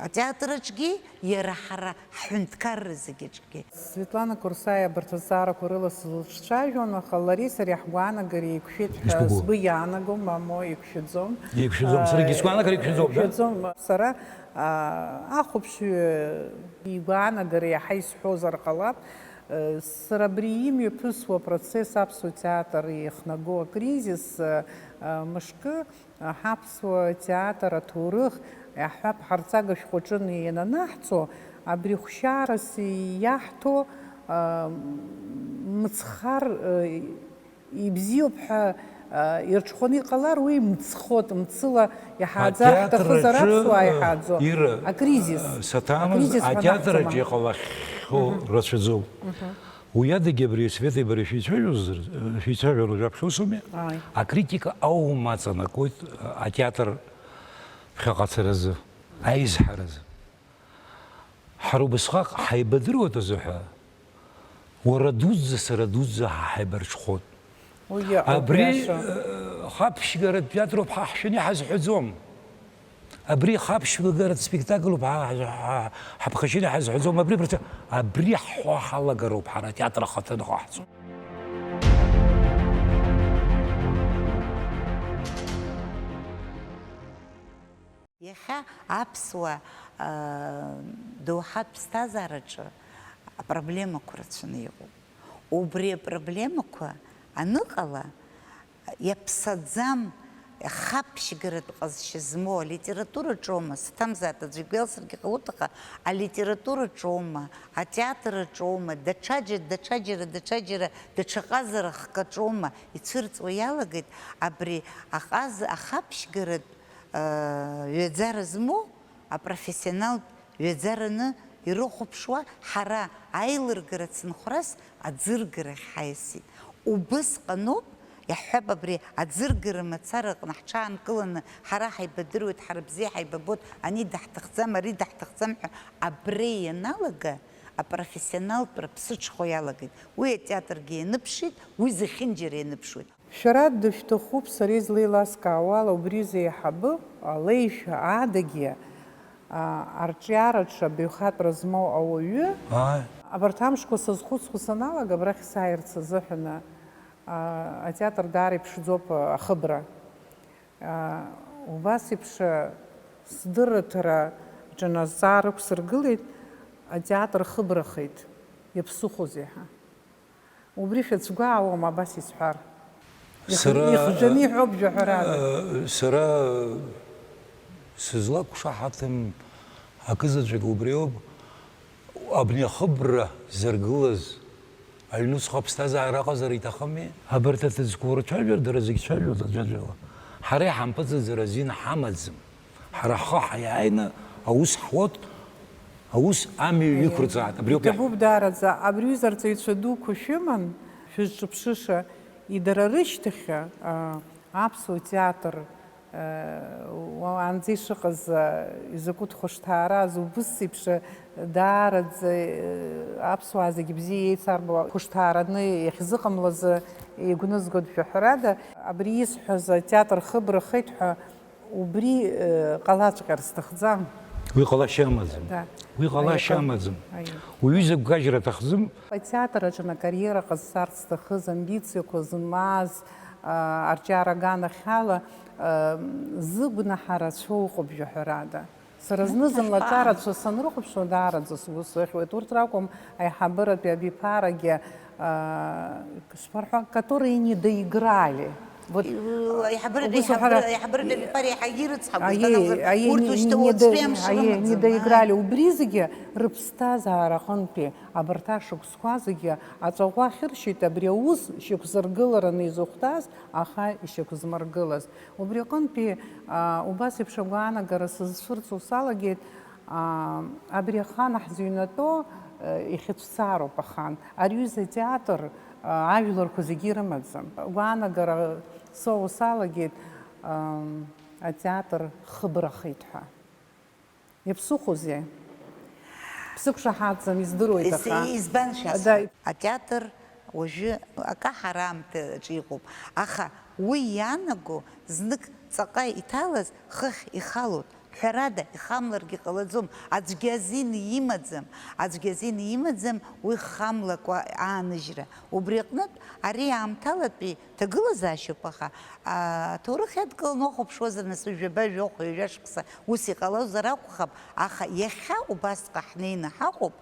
Атеатраҿгьы, иара ҳара ҳҳәынҭқарра зегьыҿгьы. Светлана Курсаиа абарҭ азҵаарақәа рыла сылҿцәажәон, аха лареи сареи ҳгәаанагареи еиқәшәеит ҳәа Ишԥабо? Сгәы иаанагом, мамоу, еиқәшәаӡом. Еиқәшәаӡом, саргьы сгәаанагара еиқәшәаӡом, да? Еиқәшәаӡом. Сара, а, ахәаԥшҩы игәаанагара иаҳа исҳәозар ҟалап. Сара абри имҩаԥысуа апроцесс аԥсуа театр иахнаго акризис, а, мышкы, Ҳаԥсуа театр аҭоурых, иаҳҳәап, ҳарҵага шәҟәаҿы иананаҳҵо, абри хәшьаарас иаҳҭо, а, мыцхар, а, ибзиоуп ҳәа, а, ирҽхәаны иҟалар, уи мцхоит, мцыла иҳааӡар ҳҭахызар, Атеатраҿы, аԥсуаа а, иҳааӡо. Ира, Акризис. а, саҭамыз Акризис ҳәа атеатраҿы анаҳҵома? Иҟалахьоу Мгм. Рацәаӡоуп. Мгм. Уи адагьы абри Светеи бареи шәеицәажәозар, шәеицәажәара жәаԥхьа усуми? Ааи. Акритика аума аҵанакуеит атеатр ԥхьаҟацаразы, аизҳаразы. Ҳара убасҟак ҳаибадыруеит азыҳәа, уара дуӡӡа, сара дуӡӡа ҳа ҳаибарҽхәоит. Уи иаҟоуп, Абри, иаша. Э, хаԥшьгаратә театроуп ҳа ҳшәаны иҳазҳәаӡом. Абри хаԥшьгаратә спектаклуп ҳа, ҳа, ҳа, ҳаԥхашьаны иҳазҳәаӡом. Абри, абри, абри ҳҳәо ҳалагароуп ҳара атеатр ахаҭа аныҟаҳҵо. Иахьа аԥсуа, аа, доуҳатә ԥсҭазаараҿы апроблемақәа рацәаны иҟоуп. Убри апроблемақәа аныҟала, иаԥсаӡам, хаԥшьгаратә ҟазшьа змоу алитератураҿоума, саҭамзааит аӡәы игәеилсыргьы ҟалоит, аха алитератураҿоума, атеатраҿоума, даҽаџьара, даҽаџьара, даҽаџьара, даҽа ҟазара хкаҿоума ицәырҵуа иалагеит, абри аҟаза, ахаԥшьгаратә, аа, ҩаӡара змоу апрофессионалтә ҩаӡараны ирыхәаԥшуа, ҳара аилыргара цынхәрас аӡыргарахь ҳаиасит. Убысҟаноуп, иаҳҳәап, абри аӡыргара мацара аҟны ҳҽаанкыланы, ҳара ҳаибадыруеит, ҳара бзиа ҳаибабоит, ани даҳҭахӡам, ари даҳҭахӡам ҳәа абри ианалага, апрофессионалтәра ԥсыҽхо иалагеит. Уи атеатргьы ианыԥшит, уи зехьынџьара ианыԥшуеит. Шәара дышәҭахуп, сара излеиласкаауала, убри зеиҳабы, алеишәа адагьы, а, арҿиараҿы абаҩхатәра змоу ауаҩы. Ааи. Абарҭ амшқәа сазхәыцуа саналага, абрахь сааирц азыҳәан, а, атеатр даара иԥшӡоуп, а, ахыбра. А, убас еиԥш, а, сдырраҭара ҿаназҵаара ықәсыргылеит, атеатр хыбрахеит, иаԥсыхәозеи ҳәа. Убри шәацәгәаауама абас исҳәар? Их-, Сара, ихжәаны иҳәоуп жәаҳәарада. э, сара сызлақәшаҳаҭым акызаҵәык убриоуп, абни ахыбра зыргылаз аҩнуҵҟа аԥсҭазаара аҟазар иҭахыми? Абарҭ аҭыӡқәа урцәажәар, дара зегь цәажәоит аӡәаӡәала. Ҳара иҳампыҵыӡыр азин ҳамаӡам. Ҳара ҳхы ҳаиааины аус ҳуеит, аус амҩа иқәырҵааит, абри ауп иаҳ- Иҭабуп даараӡа, абри аҩыза арҵаҩцәа дуқәа шәыман, шәызҿыԥшыша, идара рышьҭахь, а, аԥсуа театр, а, уаанӡа ишыҟаз, а, изакәытә хәышҭаараз, убыс еиԥш, а, даараӡа, а, аԥсуаа зегьы бзиа еицарбо хәышҭаараны иахьзыҟамлаз, а, игәнызгоит шәаҳәарада. Абри исҳәаз атеатр хыбрахеит ҳәа Убри, э, ҟалаҵәҟьар сҭахӡам. Уи ҟалашьа амаӡам. Да. Уи ҟалашьа Аиҳа-, амаӡам. Аиҳа. Уҩыза гәгажьра аҭахӡам. Атеатр аҿы акариера ҟазҵарц зҭахыз, амбициақәа змаз, а, арҿиара аганахьала, а, зыгәнаҳа рацәоу ыҟоуп, жәаҳәарада. Сара зны-зынла аҿарацәа санрыхәаԥшуа даараӡа сгәы сыхьуеит. Урҭ ракәым, аиҳабыратәи абиԥарагьы, а, шԥарҳәа, которые не доиграли. Вот, Аиҳабыратәи, угәы сыхәара, аиҳабыра-, аиҳабыратәи абиԥара иаҳагьы ирыцҳагәоз, Аиеи, ҳәа акәзар, аиеи, урҭ не, уажәшьҭа не уаҵәтәи до-, амш аиеи, не ракәӡам, доиграли. Убри зегьы рыԥсҭазаара аҟынтәи абарҭ ашықәсқәа зегьы аҵәаӷәа ахьыршьеит абри аус шьақәзыргылараны изыхәҭаз, аха ишьақәзмыргылаз. Убри аҟынтәи, а, убас еиԥш агәаанагара сызцәырҵуа салагеит, а, абри ахан ҳзыҩнатәо, а, ихьыцәцароуп ахан. Ари аҩыза атеатр, а, ажәларқәа зегьы ирымаӡам. Агәаанагара соуа салагеит, ам, атеатр хыбрахеит ҳәа. Иаԥсыхәозеи? Бсықәшаҳаҭӡам, издыруеит, Ис-, аха. Избан шәасҳәап? Да. Атеатр уажәы акаҳара аамҭаҿы иҟоуп, аха уи иаанаго знык ҵаҟа иҭалаз хыхь ихалоит. Ҳәарада, ихамларгьы ҟалаӡом, аӡәгьы азин имаӡам, аӡәгьы азин имаӡам уи ххамлакәа ааныжьра. Убри аҟнытә, ари аамҭалатәи ҭагылазаашьоуп, аха, а, аҭоурых иадкыланы уахәаԥшуазар, нас, жәаба, жәохә, ҩажәа шықәса ус иҟалозар акәхап, аха иахьа убасҟа ҳнеины ҳаҟоуп,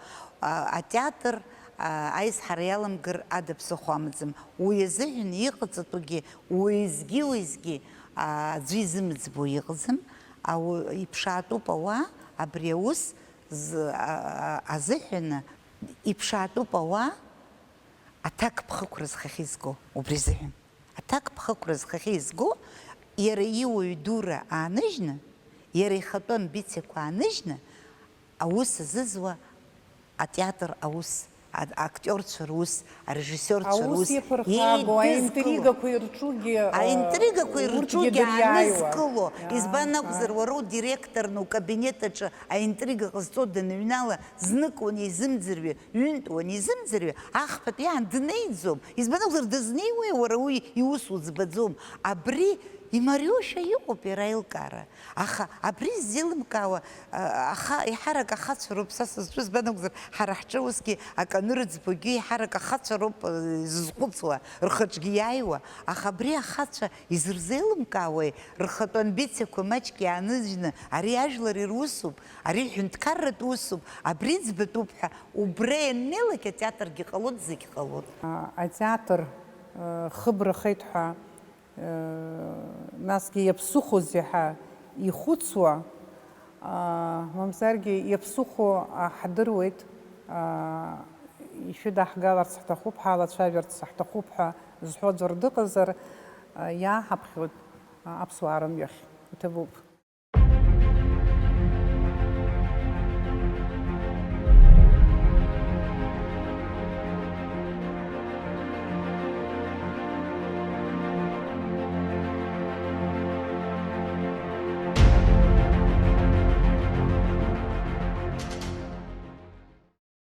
а, атеатр, а, аизҳара иаламгар ада ԥсыхәа амаӡам. Уи азыҳәан иҟаҵатәугьы уеизгьы-уеизгьы, а, аӡәы изымӡбо иҟаӡам. Ауаҩ иԥшаатәуп ауаа абри аус з-, а, а, азыҳәаны, иԥшаатәуп ауаа аҭакԥхықәра зхахьы изго, убри азыҳәан. Аҭакԥхықәра зхахьы изго, иара иуаҩ дура ааныжьны, иара ихатәы амбициақәа ааныжьны, аус азызуа атеатр аус, а-, актиорцәа рус, арежиссиорцәа Аус рус иаԥырхагоу, еидызкыло. Аинтригақәа ирҿугьы, а, Аинтригақәа урҭгьы ирҿугьы дыриааиуа. Аанызкыло. Иа, Избан акәзар, а. Уара удиректорны, укабинет аҿы аинтрига ҟазҵо даныҩнала, знык уанизымӡырҩы, ҩынтә уанизымӡырҩы, ахԥатәи аан днеиӡом. Избан акәзар, дызнеиуеи, уара уи иус уӡбаӡом. Абри имариоушәа иҟоуп иара аилкаара. Аха абри ззеилымкаауа, а, аха, еиҳарак ахацәа роуп са сызҿу, избан акәзар, ҳара ҳҿы усгьы акы анырыӡбогьы еиҳарак ахацәа роуп, а, изызхәыцуа, рхаҿгьы иааиуа. Аха абри ахацәа изырзеилымкаауеи, рхатәы амбициақәа маҷк иааныжьны, ари ажәлар ирусуп, ари ҳәынҭқарратә усуп, абри ӡбатәуп ҳәа, убра ианнеилак атеатргьы ҟалоит, зегь ҟалоит. А, атеатр, э, хыбрахеит ҳәа, э, насгьы иаԥсыхәозеи ҳәа ихәыцуа, а, мамзаргьы иаԥсыхәо, а, ҳдыруеит, а, ишәыдаҳгаларц ҳҭахуп, ҳалацәажәарц ҳҭахуп ҳәа зҳәо аӡәыр дыҟазар, а, иааҳаԥхьоит, а, аԥсуаа рымҩахь. Иҭабуп.